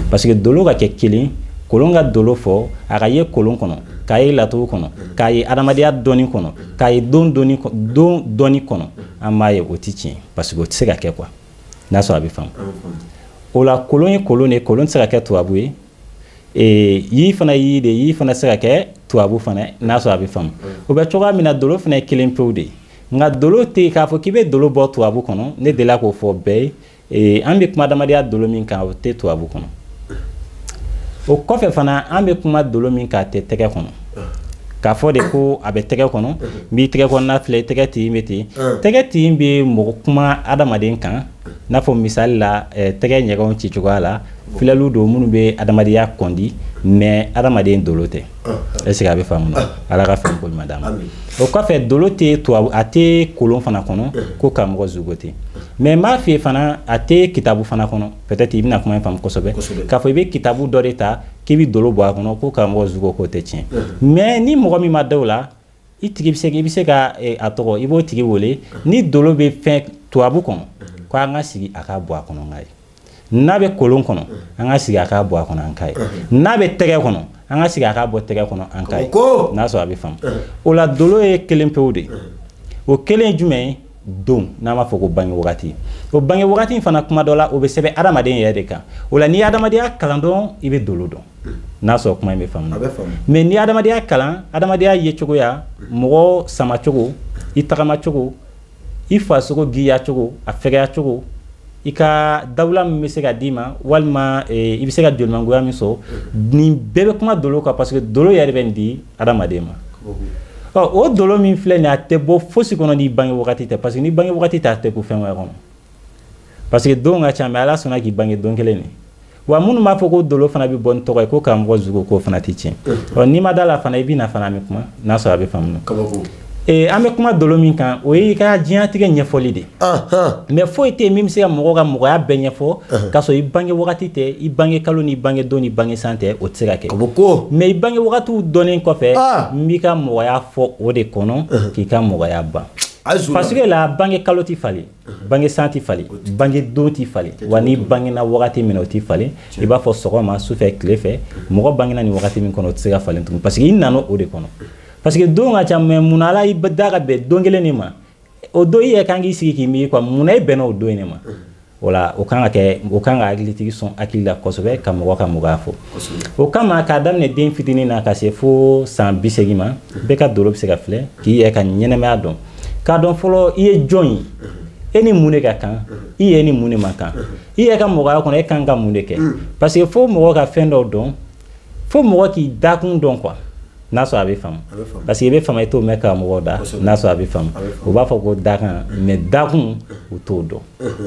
Speaker 2: Parce que dolo ka kɛ kelen, kolon ka dolo fɔ, a ka ye kolon kɔnɔ, k'a ye laturu kɔnɔ, k'a ye adamadenya dɔnni kɔnɔ, k'a ye don dɔnni kɔnɔ, an b'a ye o tɛ tiɲɛ parce que o tɛ se ka kɛ quoi, n'a sɔrɔ a bɛ faamu. O la kolon ye kolon de ye, kolon tɛ se ka kɛ tubabu ye. Yiri fana ye yiri de ye, yiri fana tɛ se ka kɛ tubabu fana, n'a sɔrɔ a bɛ faamu. O bɛ cogoya min na, dolo fana ye kelen pewu de ye. Nka dolo tɛ yen k'a fɔ k'i bɛ dolo bɔ tubabu kɔnɔ, ne delila k'o fɔ bɛɛ ye. An bɛ kuma adamadenya dolo min kan, o tɛ tubabu kɔnɔ. O kɔfɛ fana an bɛ kuma dolo min kan, a tɛ tɛgɛ kɔnɔ. K'a fɔ de ko a bɛ tɛgɛ kɔnɔ, n b'i tɛgɛ kɔnɔna filɛ, tɛgɛ tin bɛ ten. Tɛgɛ tin bɛ mɔgɔ kuma adamaden kan, n'a fɔ misali la tɛgɛ ɲɛgɛnw ci cogoya la, filɛliw don minnu bɛ adamadenya kɔndi, Mais adamaden dolo tɛ. Est ce que a bɛ faamu? Ala ka faamu ko ɲuman d'an ma. O kɔfɛ, dolo tɛ tubabu, a tɛ kolon fana kɔnɔ ko karamɔgɔ zugo tɛ. Mais n b'a f'i ye fana, a tɛ kitabu fana kɔnɔ. Peut-être i bɛna kuma in faamu kosɛbɛ, k'a fɔ i bɛ kitabu dɔ de ta k'i bɛ dolo bɔ a kɔnɔ ko karamɔgɔ zugo k'o tɛ tiɲɛ. Mais ni mɔgɔ min ma da o la, i tigi bɛ se, i bɛ se ka a tɔgɔ, i b'o tigi wele ni dolo bɛ fɛn tubabu kɔnɔ, ko an ka sigi a ka bɔ a kɔnɔ n ka ye. N'a bɛ kolon kɔnɔ, an ka sigi a ka bɔ a kɔnɔ an ka ye. N'a bɛ tɛgɛ kɔnɔ, an ka sigi a ka bɔ tɛgɛ kɔnɔ an ka ye. N'a sɔrɔ a bɛ faamu. O la, dolo ye kelen pewu de. O kelen ye jumɛn ye? Don n'an b'a fɔ ko bange wagati. O bange wagati in fana, kuma dɔ la, o bɛ sɛbɛn adamaden yɛrɛ de kan. O la, n'i ye adamadenya kalan dɔrɔn, i bɛ dolo dɔn. N'a sɔrɔ kuma in bɛ faamu. Mais n'i ye adamadenya kalan, adamadenya yecogoya, mɔgɔ samacogo, i tagamacogo, i farisogo giriya cogo, a fɛgɛya cogo, i ka dawula min bɛ se ka d'i ma, walima i bɛ se ka jolimangoya min sɔrɔ, nin bɛɛ bɛ kuma dolo kan, parce que dolo yɛrɛ bɛ nin di adamaden ma. Ɔ, o dolo min filɛ nin ye, a tɛ bɔ fosi kɔnɔ ni bange wagati tɛ, parce que ni bange wagati tɛ, a tɛ ko fɛn wɛrɛ kɔnɔ, parce que don ka ca. Mais Ala sɔnna k'i bange don kelen de wa. Minnu b'a fɔ ko dolo fana bɛ bɔ ni tɔgɔ ye, ko karamɔgɔ zugo k'o fana tɛ tiɲɛ. Ɔ, n'i ma da la fana, i bɛ na fana, an bɛ kuma. N'a sɔrɔ a bɛ faamu. An bɛ kuma dolo min kan, o y'i ka diɲɛlatigɛ ɲɛfɔli de. Mais foyi tɛ yen min bɛ se ka mɔgɔ ka mɔgɔya bɛɛ ɲɛfɔ k'a sɔrɔ i bange wagati tɛ, i bange kalo ni bange don ni bange san tɛ. O tɛ se ka kɛ. Mais i bange wagatiw dɔnnen kɔfɛ, n b'i ka mɔgɔya fɔ o de kɔnɔ k'i ka mɔgɔya ban, parce que la bange kalo tɛ falen, bange san tɛ falen, bange don tɛ falen. Wa n'i bangena wagati min na, o tɛ falen. I b'a fɔ sɔgɔma, sufɛ, tile fɛ, mɔgɔ bangena nin wagati min kɔnɔ, o tɛ se ka falen tugun, parce que i nana o de kɔnɔ. Parce que don ka ca, mais munna Ala y'i da ka bɛn don kelen de ma? O don, i yɛrɛ kan k'i sigi k'i miiri quoi, munna i bɛnna o don in de ma? O la, o kan ka kɛ, o kan ka hakilitigi sɔn hakili la kosɛbɛ ka mɔgɔ ka mɔgɔya fɔ. O kama, k'a daminɛ den fitinin na ka se fo san 80 ma, bɛɛ ka dolo bɛ se ka filɛ k'i yɛrɛ ka ɲɛnɛmaya dɔn, k'a dɔn fɔlɔ i ye jɔn ye, e ni mun de ka kan, i yɛrɛ ni mun de man kan, i yɛrɛ ka mɔgɔya kɔnɔ, e kan ka mun de kɛ. Parce que fo mɔgɔ ka fɛn dɔw dɔn, fo mɔgɔ k'i dakun dɔn quoi. N'a sɔrɔ a bɛ faamu, parce que i bɛ fama, i t'o mɛn karamɔgɔ da. N'a sɔrɔ a bɛ faamu, u b'a fɔ ko dakan, mais dakun, u t'o dɔn.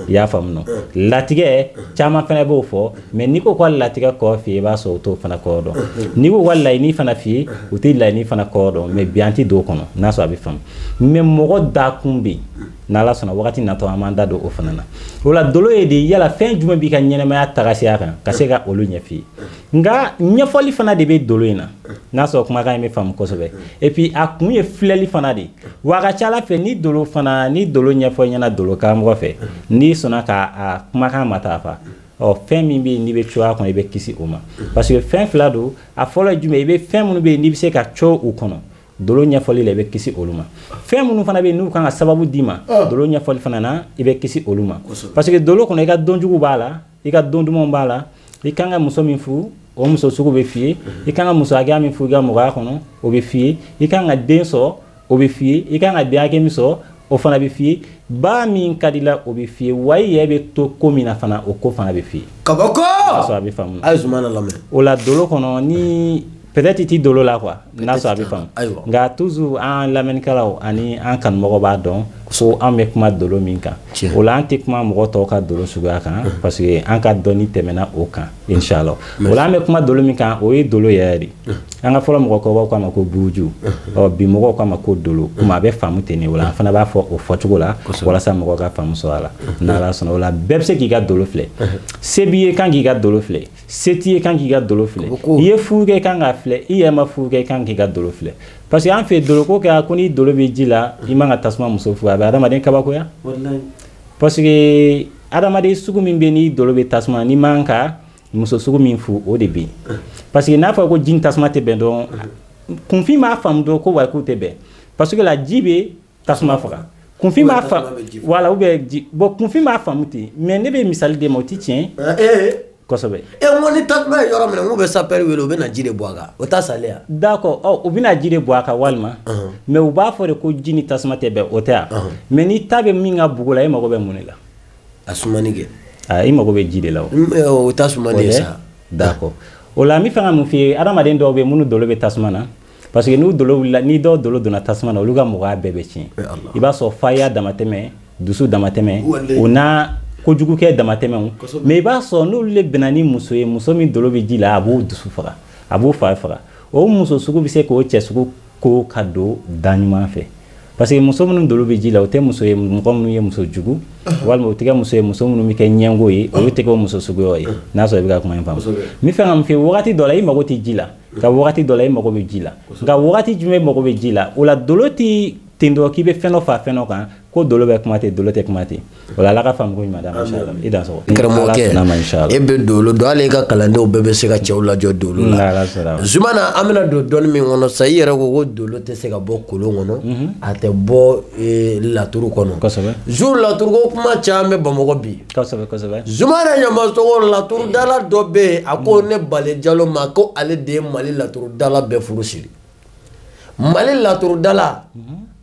Speaker 2: I y'a faamu? Nɔ latigɛ caman fana b'o fɔ, mais n'i ko ka latigɛ kɔrɔ f'i ye, i b'a sɔrɔ u t'o fana kɔrɔ dɔn. N'i ko ka laɲini fana f'i ye, u tɛ laɲini fana kɔrɔ dɔn. Mais bi, an tɛ don o kɔnɔ. N'a sɔrɔ a bɛ faamu. Mais mɔgɔ dakun bɛ yen, n'Ala sɔnna, wagati natɔ, an b'an da don o fana na. O la, dolo ye de yala fɛn jumɛn b'i ka ɲɛnɛmaya tagasiya kan, ka se ka olu ɲɛf'i ye. Nka ɲɛfɔli fana de bɛ dolo in na. N'a sɔrɔ kumakan in bɛ faamu kosɛbɛ. Et puis a kun ye filɛli fana de. Wa a ka ca Ala fɛ, ni dolo fana, ni dolo ɲɛfɔ ɲɛna dolo karamɔgɔ fɛ, n'i sɔnna ka a kumakan matarafa, ɔ, fɛn min bɛ yen n'i bɛ cogoya kɔnɔ, i bɛ kisi o ma. Parce que fɛn fila don. A fɔlɔ ye jumɛn? I bɛ fɛn minnu bɛ yen n'i bɛ se ka co u kɔnɔ, dolo ɲɛfɔli la, i bɛ kisi olu ma. Fɛn minnu fana bɛ yen n'u kan ka sababu d'i ma, dolo ɲɛfɔli fana na, i bɛ kisi olu ma. Parce que dolo kɔnɔ, i ka don jugu b'a la, i ka don dumanw b'a la. I kan ka muso min furu, o muso sugu bɛ f'i ye. I kan ka muso hakɛya min furu i ka mɔgɔya kɔnɔ, o bɛ f'i ye. I kan ka den sɔrɔ, o bɛ f'i ye. I kan ka den hakɛ min sɔrɔ, o fana bɛ f'i ye. Ba min ka di la, o bɛ f'i ye. Wa i yɛrɛ bɛ to ko min na fana, o ko fana bɛ f'i ye.
Speaker 1: Kabako.
Speaker 2: N'a sɔrɔ a bɛ faamu.
Speaker 1: A ye Zumana lamɛn.
Speaker 2: O la, dolo kɔnɔ, ni peut-être i ti dolo la quoi, n'a sɔrɔ a bɛ faamu. Nka toujours, an lamɛnnikɛlaw ani an kanumɔgɔw b'a dɔn ko an bɛ kuma dolo min kan. O la, an tɛ kuma mɔgɔ tɔw ka dolo suguya kan, parce que an ka dɔnni tɛmɛna o kan, inshallah. O la, an bɛ kuma dolo min kan, o ye dolo yɛrɛ de. An ka fɔlɔ mɔgɔkɔrɔbaw k'a ma ko buruju, ɔ, bi mɔgɔw k'a ma ko dolo. Komi a bɛ faamu ten de, o la an fana b'a fɔ o fɔcogo la walasa mɔgɔw ka faamu sɔrɔ a la. N'Ala sɔnna, o la, bɛɛ bɛ se k'i ka dolo filɛ. Se b'i ye, kan k'i ka dolo filɛ. Se t'i ye, kan k'i ka dolo filɛ. I ye furu kɛ, kan k'a filɛ. I yɛrɛ ma furu kɛ, kan k'i ka dolo filɛ. Parce que an fɛ, dolo ko kɛra ko ni dolo bɛ ji la, i man ka tasuma muso furu. A bɛ adamaden kabakoya, parce que adamaden sugu min bɛ, ni dolo bɛ tasuma, n'i man ka muso sugu min furu, o de bɛ yen. Parce que n'a fɔra ko ji ni tasuma tɛ bɛn dɔrɔn, kunfin b'a faamu dɔrɔn ko wa k'u tɛ bɛn, parce que la ji bɛ tasuma faga. Kunfin b'a faamu, voilà, ou bien ji. Bon, kunfin b'a faamu ten, mais ne bɛ misali d'e ma, o tɛ tiɲɛ kosɛbɛ.
Speaker 1: E, n ko ni tasuma ye yɔrɔ minɛ, n ko bɛ sapeur wele, u bɛ na ji de bɔ a kan, o t'a salen ya?
Speaker 2: D'accord, ɔ, u bɛna ji de bɔ a kan walima, mais u b'a fɔ de ko ji ni tasuma tɛ bɛn, o tɛ yan. Mais ni ta bɛ min ka bugu la, e mago bɛ mun de la?
Speaker 1: A sumani kɛ.
Speaker 2: Aa, i mago bɛ ji de la o.
Speaker 1: O t'a sumani ye sa.
Speaker 2: D'accord, o la, n bɛ fɛ ka mun f'i ye? Adamaden dɔw bɛ yen minnu dolo bɛ tasuma na, parce que n'u dolo wulila, ni dɔw dolo donna tasuma na, olu ka mɔgɔya bɛɛ bɛ tiɲɛ. I b'a sɔrɔ faya damatɛmɛ, dusu damatɛmɛ, o n'a kojugukɛ damatɛmɛw. Mais i b'a sɔrɔ n'olu de bɛnna ni muso ye, muso min dolo bɛ ji la, a b'o dusu faga. A b'u fa faga. O muso sugu bɛ se k'o cɛ sugu ko ka don da ɲuman fɛ. Parce que muso minnu dolo bɛ ji la, o tɛ muso ye mɔgɔ minnu ye muso jugu, walima o tɛ kɛ muso ye muso minnu bɛ kɛ ɲɛngo ye, olu tɛ kɛ o muso suguyaw ye. N'a sɔrɔ i bɛ ka kuma in faamu. N bɛ fɛ ka mun f'i ye, wagati dɔ la i mago tɛ ji la, nka wagati dɔ la i mago bɛ ji la. Nka wagati jumɛn i mago bɛ ji la? O la dolo tɛ ten dɔrɔn k'i bɛ fɛn dɔ fa fɛn dɔ kan ko dolo bɛ kuma ten, dolo tɛ kuma ten. O la Ala ka faamu ko ɲuman d'an ma inchallah. I dansɔgɔ.
Speaker 1: Karamɔgɔkɛ, e bɛ dolo dɔn, hali e ka kalandenw bɛɛ bɛ se ka cɛw lajɔ dolo la. Zumana, an bɛna don dɔnni min kɔnɔ sisan, i yɛrɛ ko dolo tɛ se ka bɔ kolon kɔnɔ, a tɛ bɔ laturu kɔnɔ.
Speaker 2: Kosɛbɛ.
Speaker 1: Zu laturu ko kuma caman bɛ Bamakɔ bi.
Speaker 2: Kosɛbɛ kosɛbɛ.
Speaker 1: Zumana Ɲamasogo, laturudala dɔ bɛ yen, a ko ne Bale Jalo ma ko ale de ye Mali laturudala bɛɛ furu siri. Mali laturudala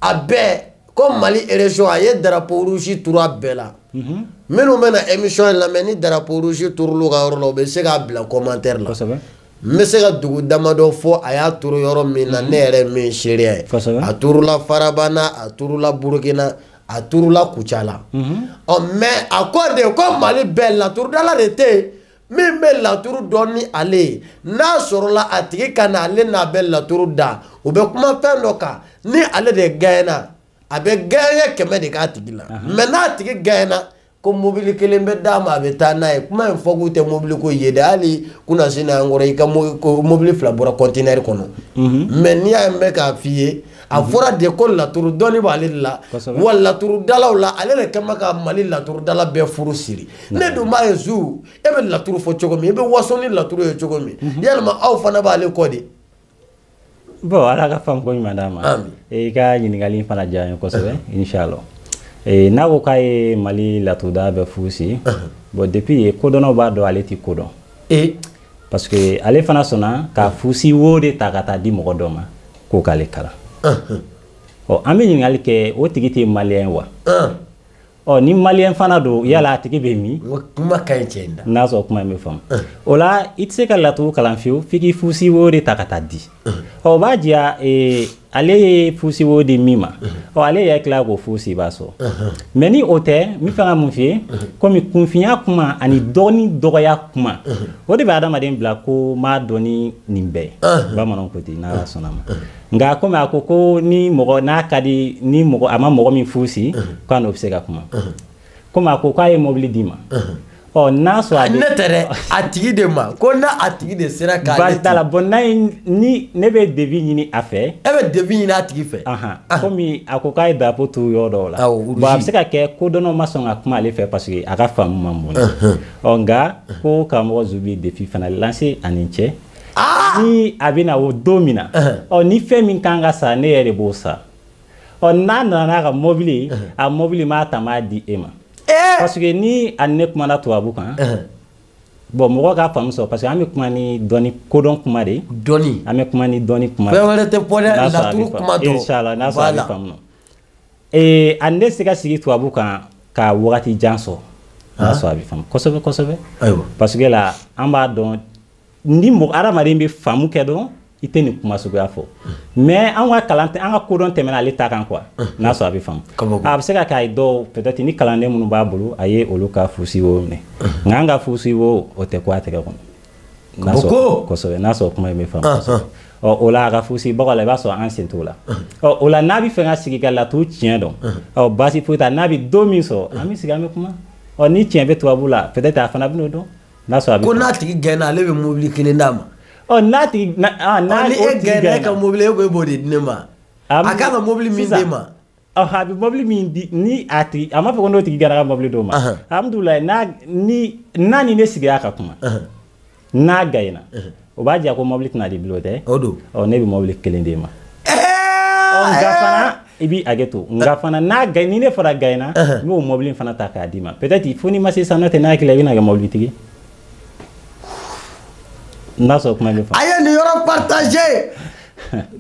Speaker 1: a bɛɛ ko Mali région a ye drapeau rouge turu a bɛɛ la. Minnu bɛna émission in lamɛn, ni drapeau rouge turulu ka yɔrɔ la, u bɛ se k'a bila commentaire la. N bɛ se ka dugu damadɔ fɔ a y'a turu yɔrɔ min na, ne yɛrɛ min seereya ye. A turula Farabana, a turula Burukina, a turula Kucala. Ɔ mais a ko de ko Mali bɛɛ laturudala de tɛ yen min bɛ laturu dɔn ni ale ye. N'a sɔrɔla a tigi ka na ale n'a bɛ laturu da, u bɛ kuma fɛn dɔ kan, ni ale de gagné, a bɛ gagné 100 de k'a tigi la. Mais n'a tigi gagné, ko mobili kelen bɛ d'a ma, a bɛ taa n'a ye. Kuma in fɔ k'u tɛ mobili ko ye dɛ, hali kunasini an kɔrɔ i ka mobili 2 bɔra conteneur kɔnɔ. Mais n'i y'a mɛn k'a f'i ye, a fɔra de ko laturu dɔnni b'ale de la, wa laturudalaw la ale de kɛn bɛ ka Mali laturudala bɛɛ furu siri. Ne dun b'a ye Zu, e bɛ laturu fɔ cogo min, i bɛ waso ni laturu ye cogo min, yalima aw fana b'ale kɔ de?
Speaker 2: Bon, Ala ka faamu ko ɲuman d'a ma. I ka ɲininkali fana diyara n ye kosɛbɛ, inchallah. N'a ko k'a ye Mali laturudala bɛɛ furu siri, bon depuis kodɔnnaw b'a dɔn ale tɛ ko dɔn. Parce que ale fana sɔnna ka fusi wo de ta ka taa di mɔgɔ dɔ ma k'o k'ale kalan. Ɔ an bɛ ɲininkali kɛ, o tigi tɛ maliyɛn wa? Ɔ ni maliyɛn fana don, yala a tigi bɛ min?
Speaker 1: Kuma ka ɲi cɛ in da.
Speaker 2: N'a sɔrɔ kuma in bɛ faamu. O la i tɛ se ka laturu kalan fiyewu f'i k'i fusi wo de ta ka taa di. Ɔ o b'a jira ale ye fusi wo di min ma, ɔ ale yɛrɛ tila k'o fusi b'a sɔrɔ. Mais ni o tɛ, n bɛ fɛ ka mun f'i ye, komi kunfinya kuma ani dɔɔni dɔgɔya kuma, o de bɛ adamaden bila ko m'a dɔn ni nin bɛɛ ye. Bamananw ko ten, n'Ala sɔnna ma. Nka komi a ko ko ni mɔgɔ n'a ka di ni mɔgɔ a ma mɔgɔ min fusi, k'a n'o bɛ se ka kuma. Komi a ko k'a ye mobili d'i ma. Ɔ n'a sɔrɔ a
Speaker 1: ne tɛ dɛ, a tigi de ma ko n'a a tigi de sera k'ale
Speaker 2: baasi t'a la. Bon n'a ye ni ne bɛ devis ɲini a fɛ.
Speaker 1: E bɛ devis ɲini a tigi fɛ.
Speaker 2: Komi a ko k'a ye drapeau turu yɔrɔ dɔw la. Bon a bɛ se ka kɛ kodɔnnaw ma sɔn ka kuma ale fɛ parce que a ka faamu man bon. Ɔ nka ko karamɔgɔ Zu bɛ défi fana lancer a ni cɛ. Ni a bɛ na o don min na, ɔ ni fɛn min kan ka san, ne yɛrɛ de b'o san. Ɔ n'a nana n'a ka mobili, a mobili m'a ta m'a di e ma. Parce que ni a ne kumana tubabu kan, bon mɔgɔ k'a faamu sɔrɔ parce que an bɛ kuma ni dɔnni kodɔn kuma de.
Speaker 1: Dɔnni.
Speaker 2: An bɛ kuma ni dɔnni kuma.
Speaker 1: Fɛn wɛrɛ tɛ fɔ dɛ, laturu kuma dɔrɔn.
Speaker 2: Inchallah n'a sɔrɔ a bɛ faamu. A ne se ka sigi tubabu kan ka wagati jan sɔrɔ. N'a sɔrɔ a bɛ faamu kosɛbɛ kosɛbɛ.
Speaker 1: Ayiwa.
Speaker 2: Parce que la an b'a dɔn ni mɔgɔ adamaden bɛ faamu kɛ dɔrɔn, i tɛ nin kuma suguya fɔ. Mais an ka kalan an ka kodɔn tɛmɛna ale ta kan quoi. N'a sɔrɔ a bɛ faamu. A bɛ se ka kɛ a ye dɔw peut-être ni kalanden minnu b'a bolo, a ye olu ka fusi wo minɛ. Nka an ka fusi wo o tɛ ko a tɛgɛ kɔnɔ. N'a sɔrɔ kosɛbɛ, n'a sɔrɔ kuma in bɛ faamu kosɛbɛ. Ɔ o la a ka fusi baga la, i b'a sɔrɔ an sen t'o la. Ɔ o la n'a bɛ fɛ ka sigi ka laturu tiɲɛ dɔn, ɔ baasi foyi t'a, n'a bɛ don min sɔrɔ, an bɛ sigi an bɛ kuma. Ɔ ni tiɲɛ bɛ tubabu la, peut-être a fana bɛ n'o dɔn. N'a sɔrɔ a bɛ
Speaker 1: ko n'a tigi gɛnna, ale bɛ mobili kelen d'a ma.
Speaker 2: Ɔ n'a tigi n'a
Speaker 1: ni e gɛnna e ka mobili, e ko e b'o de di ne ma. A kan ka mobili min d'e ma.
Speaker 2: Ɔ a bɛ mobili min di ni a tigi, a m'a fɔ ko n'o tigi gɛnna ka mobili d'o ma. Alhamdulilayi, n'a ni n'a ni ne sigira ka kuma, n'a gɛnna, o b'a jira ko mobili tɛna di bilen o tɛ.
Speaker 1: O don.
Speaker 2: Ɔ ne bɛ mobili kelen d'e ma. Ɔ nka fana i b'i hakɛ to, nka fana n'a gɛn ni ne fana gɛnna, n b'o mobili fana ta k'a d'i ma. Peut-être fo n'i ma se sisan, n'o tɛ n'a hakili la i bɛna kɛ mobilitigi. N'a sɔrɔ kuma bɛ faamu.
Speaker 1: A ye nin yɔrɔ partager.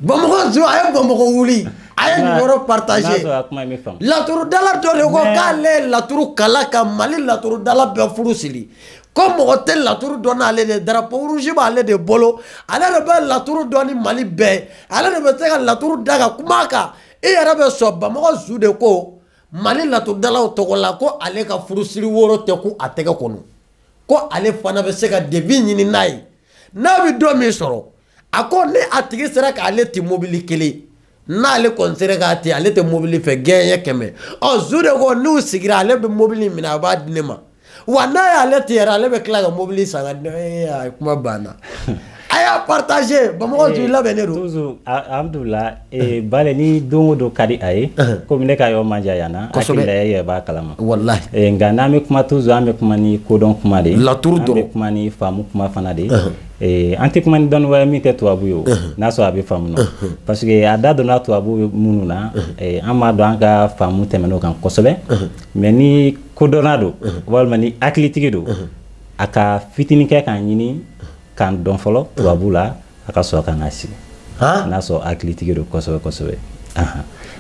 Speaker 1: Bamakɔ Zu, a ye Bamakɔ wuli. A ye nin yɔrɔ partager.
Speaker 2: N'a sɔrɔ kuma bɛ faamu.
Speaker 1: Laturudala dɔ de ko k'ale ye laturu kalan ka Mali laturudala bɛɛ furu siri. Ko mɔgɔ tɛ laturu dɔn n'ale de, drapeau rouge b'ale de bolo. Ale de bɛ laturu dɔn ni Mali bɛɛ. Ale de bɛ se ka laturu da ka kuma kan. I yɛrɛ bɛ sɔn Bamakɔ Zu de ko Mali laturudalaw tɔgɔ la ko ale ka furusiri woro tɛ ku a tɛgɛ kɔnɔ. Ko ale fana bɛ se ka devis ɲini n'a ye. N'a bɛ don min sɔrɔ, A ko ne a tigi sera k'ale ti mobili kelen n'ale kɔni sera k'a ti ale tɛ mobili fɛ gɛɲɛ 100. Ɔ zu de ko n'u sigira ale bɛ mobili minɛ a b'a di ne ma wa n'a y'ale ti yɛrɛ ale bɛ tila ka mobili san ka di ne ma. Kuma banna. A y'a partager Bamakɔ zu labɛnnen don.
Speaker 2: Toujours alhamdulilah bale ni don o don ka di a ye komi ne ka yɔrɔ man jan yan na hakili la e yɛrɛ b'a kalama.
Speaker 1: Walahi.
Speaker 2: Nka n'an bɛ kuma toujours an bɛ kuma ni kodɔn kuma de ye.
Speaker 1: Laturu dɔrɔn.
Speaker 2: An bɛ kuma ni faamu kuma fana de ye. An tɛ kuma ni dɔnni wɛrɛ min tɛ tubabu ye o n'a sɔrɔ a bɛ faamu nɔ parce que a da donna tubabu minnu na an b'a dɔn an ka faamu tɛmɛn'o kan kosɛbɛ mais ni kodɔnna don walima ni hakilitigi don a ka fitinin kɛ k'a ɲini k'an dɔn fɔlɔ tubabu la a ka sɔrɔ ka n'a sigi n'a sɔrɔ hakilitigi don kosɛbɛ kosɛbɛ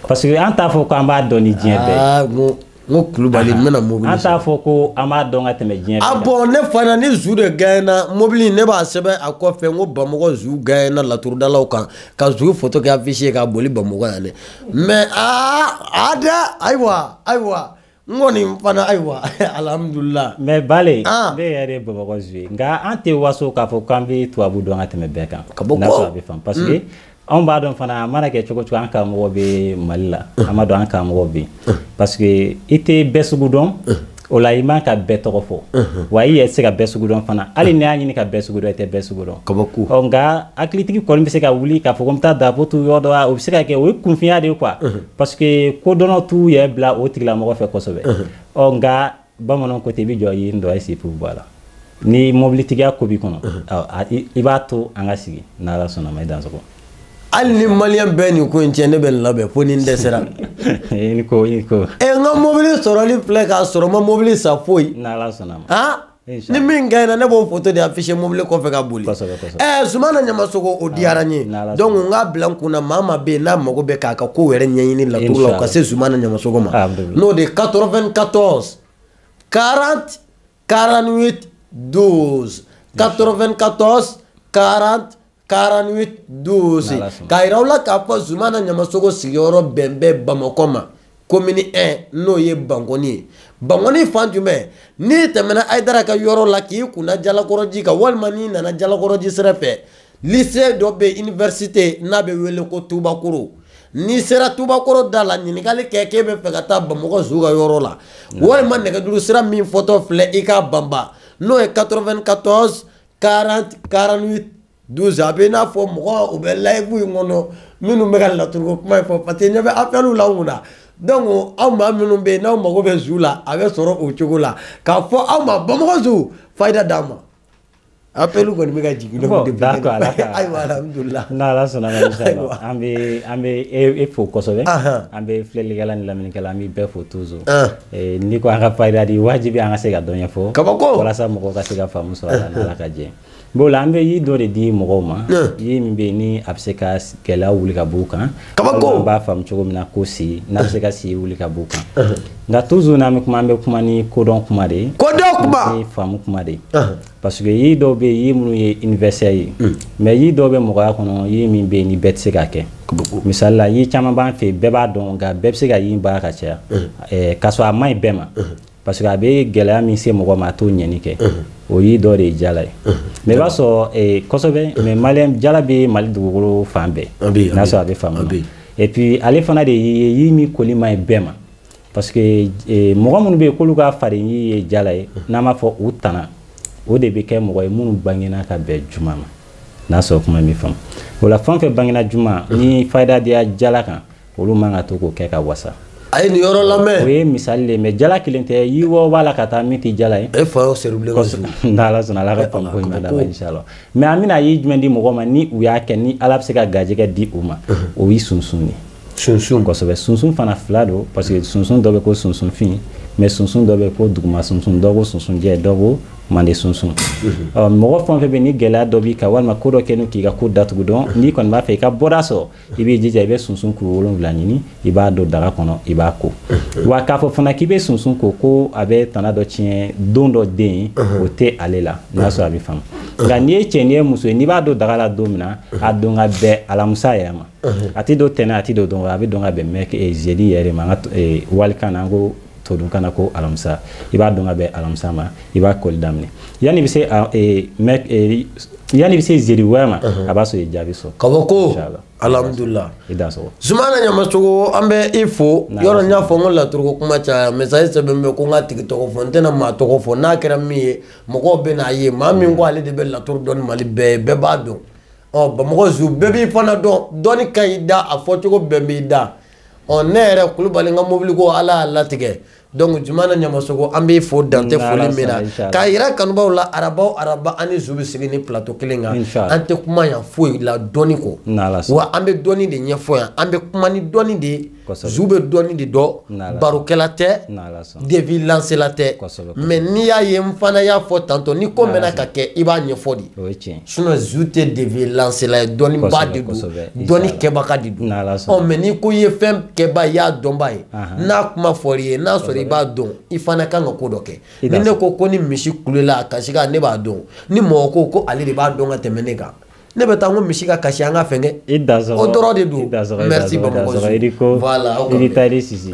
Speaker 2: parce que an t'a fɔ k'an b'a dɔn ni diɲɛ bɛɛ ye.
Speaker 1: N ko Kulubali n bɛna mobili
Speaker 2: an t'a fɔ ko an b'a dɔn ka tɛmɛ diɲɛ bɛɛ kan.
Speaker 1: Ah bon ne fana ni zu de gagné mobili ne b'a sɛbɛn a kɔfɛ n ko Bamakɔ zu gagné laturudalaw kan ka zu photo kɛ affiche ye k'a boli Bamakɔ yan dɛ mais aa dɛ ayiwa ayiwa n kɔni fana ayiwa alhamdulilah.
Speaker 2: Mais Bale ne yɛrɛ ye Bamakɔ zu ye nka an tɛ waso k'a fɔ k'an bɛ tubabu dɔn ka tɛmɛ bɛɛ kan.
Speaker 1: Ka bɔ
Speaker 2: n'a sɔrɔ a bɛ faamu parce que anw b'a dɔn fana a mana kɛ cogo cogo an karamɔgɔ bɛ Mali la an b'a dɔn an karamɔgɔ bɛ yen parce que i tɛ bɛɛ sugu dɔn o la i man ka bɛɛ tɔgɔ fɔ wa i yɛrɛ tɛ se ka bɛɛ sugu dɔn fana hali n'i y'a ɲini ka bɛɛ sugu dɔn i tɛ bɛɛ sugu dɔn.
Speaker 1: Kabako.
Speaker 2: Ɔ nka hakilitigi kɔni bɛ se ka wuli k'a fɔ ko n bɛ taa drapeau turu yɔrɔ dɔ la o bɛ se ka kɛ o ye kunfinya de ye quoi parce que kodɔnnaw t'u yɛrɛ bila o tigilamɔgɔ fɛ kosɛbɛ. Ɔ nka bamananw ko ten i bɛ jɔ yiri dɔ i si fu bɔ a la. Ni mobilitigiya ko b'i kɔnɔ i b'a to an ka sigi n'Ala sɔnna ma i dansɔgɔ.
Speaker 1: Hali ni maliyɛn bɛɛ nin ko in tiɲɛ ne bɛ nin labɛn fo ni n dɛsɛra.
Speaker 2: I ni ko i ni ko.
Speaker 1: N ka mobili sɔrɔli filɛ k'a sɔrɔ n ma mobili san foyi.
Speaker 2: N'Ala sɔnna ma.
Speaker 1: Ni min gagné ne b'o photo de afficher mobili kɔfɛ ka boli.
Speaker 2: Kosɛbɛ kosɛbɛ.
Speaker 1: Zumana Ɲamasogo o diyara n ye. Donc n k'a bila n kunna maa maa bɛ yen n'a mago bɛ k'a ka ko yɛrɛ ɲɛɲini laturu la o ka se Zumana Ɲamasogo ma. N'o de ye 94 40 48 12 94 40 48 12 k'a yira aw la k'a fɔ Zumana Ɲamasogo sigiyɔrɔ bɛn bɛ Bamakɔ ma commune 1 n'o ye Bankɔni ye. Bankɔni fan jumɛn n'i tɛmɛna Hayidara ka yɔrɔ la k'i kunna Jalakɔrɔji kan walima n'i nana Jalakɔrɔji sira fɛ lycée dɔ bɛ université n'a bɛ wele ko Tubakoro n'i sera Tubakoro da la ɲininkali kɛ k'e bɛ fɛ ka taa Bamakɔ zu ka yɔrɔ la walima nɛgɛjuru sira min fɔtɔ filɛ i k'a banba n'o ye 94 40 48 12 a bɛ i n'a fɔ mɔgɔ u bɛ live in kɔnɔ minnu bɛ ka laturuko kuma in fɔ parce que ɲɛ bɛ appel la anw kunna donc aw maa minnu bɛ yen n'aw mago bɛ zu la a bɛ sɔrɔ o cogo la k'a fɔ aw ma Bamakɔ zu fayida d'a ma appel kɔni bɛ ka jigin ne kun
Speaker 2: d'accord
Speaker 1: ayiwa alhamdulilah
Speaker 2: n'Ala sɔnna ma inchallah an bɛ e fo kosɛbɛ an bɛ filɛlikɛla ni lamɛnnikɛla an bɛ bɛɛ fo toujours n'i ko an ka fayida di wajibi an ka se ka dɔ ɲɛfɔ
Speaker 1: kabako
Speaker 2: walasa mɔgɔw ka se ka faamu sɔrɔ a la n'Ala ka jɛ. Bon la an bɛ yiri dɔ de di mɔgɔw ma yiri min bɛ yen ni a bɛ se ka gɛlɛya wuli ka b'u kan.
Speaker 1: Kabako.
Speaker 2: An b'a faamu cogo min na ko si n'a bɛ se ka si wuli ka b'u kan. Nka toujours n'an bɛ kuma an bɛ kuma ni kodɔn kuma de ye.
Speaker 1: Kodɔn kuma.
Speaker 2: Ni faamu kuma de ye. Parce que yiri dɔw bɛ yen yiri minnu ye universel ye. Mais yiri dɔw bɛ mɔgɔya kɔnɔ yiri min bɛ yen ni bɛɛ tɛ se k'a kɛ. Misali la yiri caman b'an fɛ yen bɛɛ b'a dɔn nka bɛɛ bɛ se ka yiri baara ka caya. K'a sɔrɔ a man ɲi bɛɛ ma. Parce que a bɛ gɛlɛya min se mɔgɔ ma a t'o ɲɛni kɛ. O yiri dɔ de ye jala ye. Mais i b'a sɔrɔ kosɛbɛ mais maliyɛn jala bɛ Mali dugukolo fan bɛɛ. N'a sɔrɔ a bɛ faamu. Et puis ale fana de ye yiri min koli man ɲi bɛɛ ma. Parce que mɔgɔ minnu bɛ yen k'olu ka farin yiri ye jala ye n'an b'a fɔ u tana o de bɛ kɛ mɔgɔ ye minnu bangena ka bɛn juma ma. N'a sɔrɔ kuma min faamu. O la fɛn o fɛn bangena juma ni fayida dira jala kan olu man ka to k'o kɛ ka wasa.
Speaker 1: A ye nin yɔrɔ lamɛn.
Speaker 2: O ye misali de ye mais jala kelen tɛ yiri wɛrɛw b'a la ka taa min tɛ jala ye.
Speaker 1: E fa y'o seribilen ka zu.
Speaker 2: N'Ala sɔnna Ala ka faamu ko ɲuman d'a ma inchallah. Mais an bɛna yiri jumɛn di mɔgɔ ma ni u y'a kɛ ni Ala bɛ se ka garijɛgɛ di u ma o ye sunsun de ye.
Speaker 1: Sunsun.
Speaker 2: Kosɛbɛ sunsun fana fila don parce que sunsun dɔ bɛ ko sunsunfin mais sunsun dɔ bɛ ko duguma sunsun dɔ ko sunsunjɛ dɔ ko mande sunsun. Ɔ mɔgɔ fɛn o fɛn bɛ ni gɛlɛya dɔ b'i kan walima ko dɔ kɛ n'o k'i ka ko datugu dɔn n'i kɔni b'a fɛ i ka bɔda sɔrɔ i b'i jija i bɛ sunsun kuru 7 ɲini i b'a don daga kɔnɔ i b'a ko. Wa k'a fɔ fana k'i bɛ sunsun ko ko a bɛ tana dɔ tiɲɛ don dɔ den o tɛ ale la n'a sɔrɔ a bɛ faamu. Nka n'i ye cɛ n'i ye muso ye n'i b'a don daga la don min na a don ka bɛn alamisa yɛrɛ ma. A tɛ don tɛnɛn a tɛ don don a bɛ don ka bɛn jeudi yɛrɛ ma an ka walikan na an ko todun kana ko alamisa i b'a dɔn ka bɛn alamisa ma i b'a koli daminɛ yanni i bɛ se Yanni i bɛ se jeudi wɛrɛ ma, a b'a sɔrɔ i ye jaabi sɔrɔ.
Speaker 1: Kabako, alhamdulillah.
Speaker 2: I dansɔgɔ.
Speaker 1: Zumana Ɲamasogo, an bɛ i fo. Yɔrɔ n y'a fɔ n ko laturu ko kuma caya, message sɛbɛn bɛ ko n ka tigi tɔgɔ fɔ, n tɛna maa tɔgɔ fɔ. N'a kɛra min ye, mɔgɔw bɛ n'a ye maa min ko ale de bɛ laturu dɔn ni Mali bɛɛ ye, bɛɛ b'a dɔn. Ɔ Bamakɔ zu bɛɛ b'i fana dɔn, dɔnni ka ɲi da, a fɔcogo bɛɛ b'i da. Ɔ ne yɛrɛ Kulubali n ka mobili ko Ala y'a latigɛ. Donc Zumana Ɲamasogo, an b'i fo dantɛ foli min na k'a yira kanubaw la, araba o araba an ni zu bɛ sigi ni plateau kelen kan. An tɛ kuma yan foyi la dɔnni kɔ, wa an bɛ dɔnni de ɲɛfɔ yan, an bɛ kuma ni dɔnni de ye. Zu bɛ dɔnni de dɔn, barokɛla tɛ, devis lancela tɛ. Mais n'i y'a ye n fana y'a fɔ tantôt, ni ko mɛnna ka kɛ i b'a ɲɛfɔ de, sinon zu tɛ devis lancela ye, dɔnnibaa de don, dɔnni kɛbaga de don. Ɔ mais n'i ko i ye fɛn kɛba, i y'a dɔnba ye, n'a kuma fɔr'i ye, n'a sɔrɔ i b'a dɔn, i fana kan ka ko dɔ kɛ. Ni ne ko ko ni misi kulela a kasi kan, ne b'a dɔn. Ni mɔgɔ ko ko ale de b'a dɔn ka tɛmɛ ne kan, ne bɛ taa n ko misi ka kasi, an ka fɛn kɛ. O dɔrɔn de don. Merci Bamakɔ.
Speaker 2: Voilà, i ni taa i ni sisi.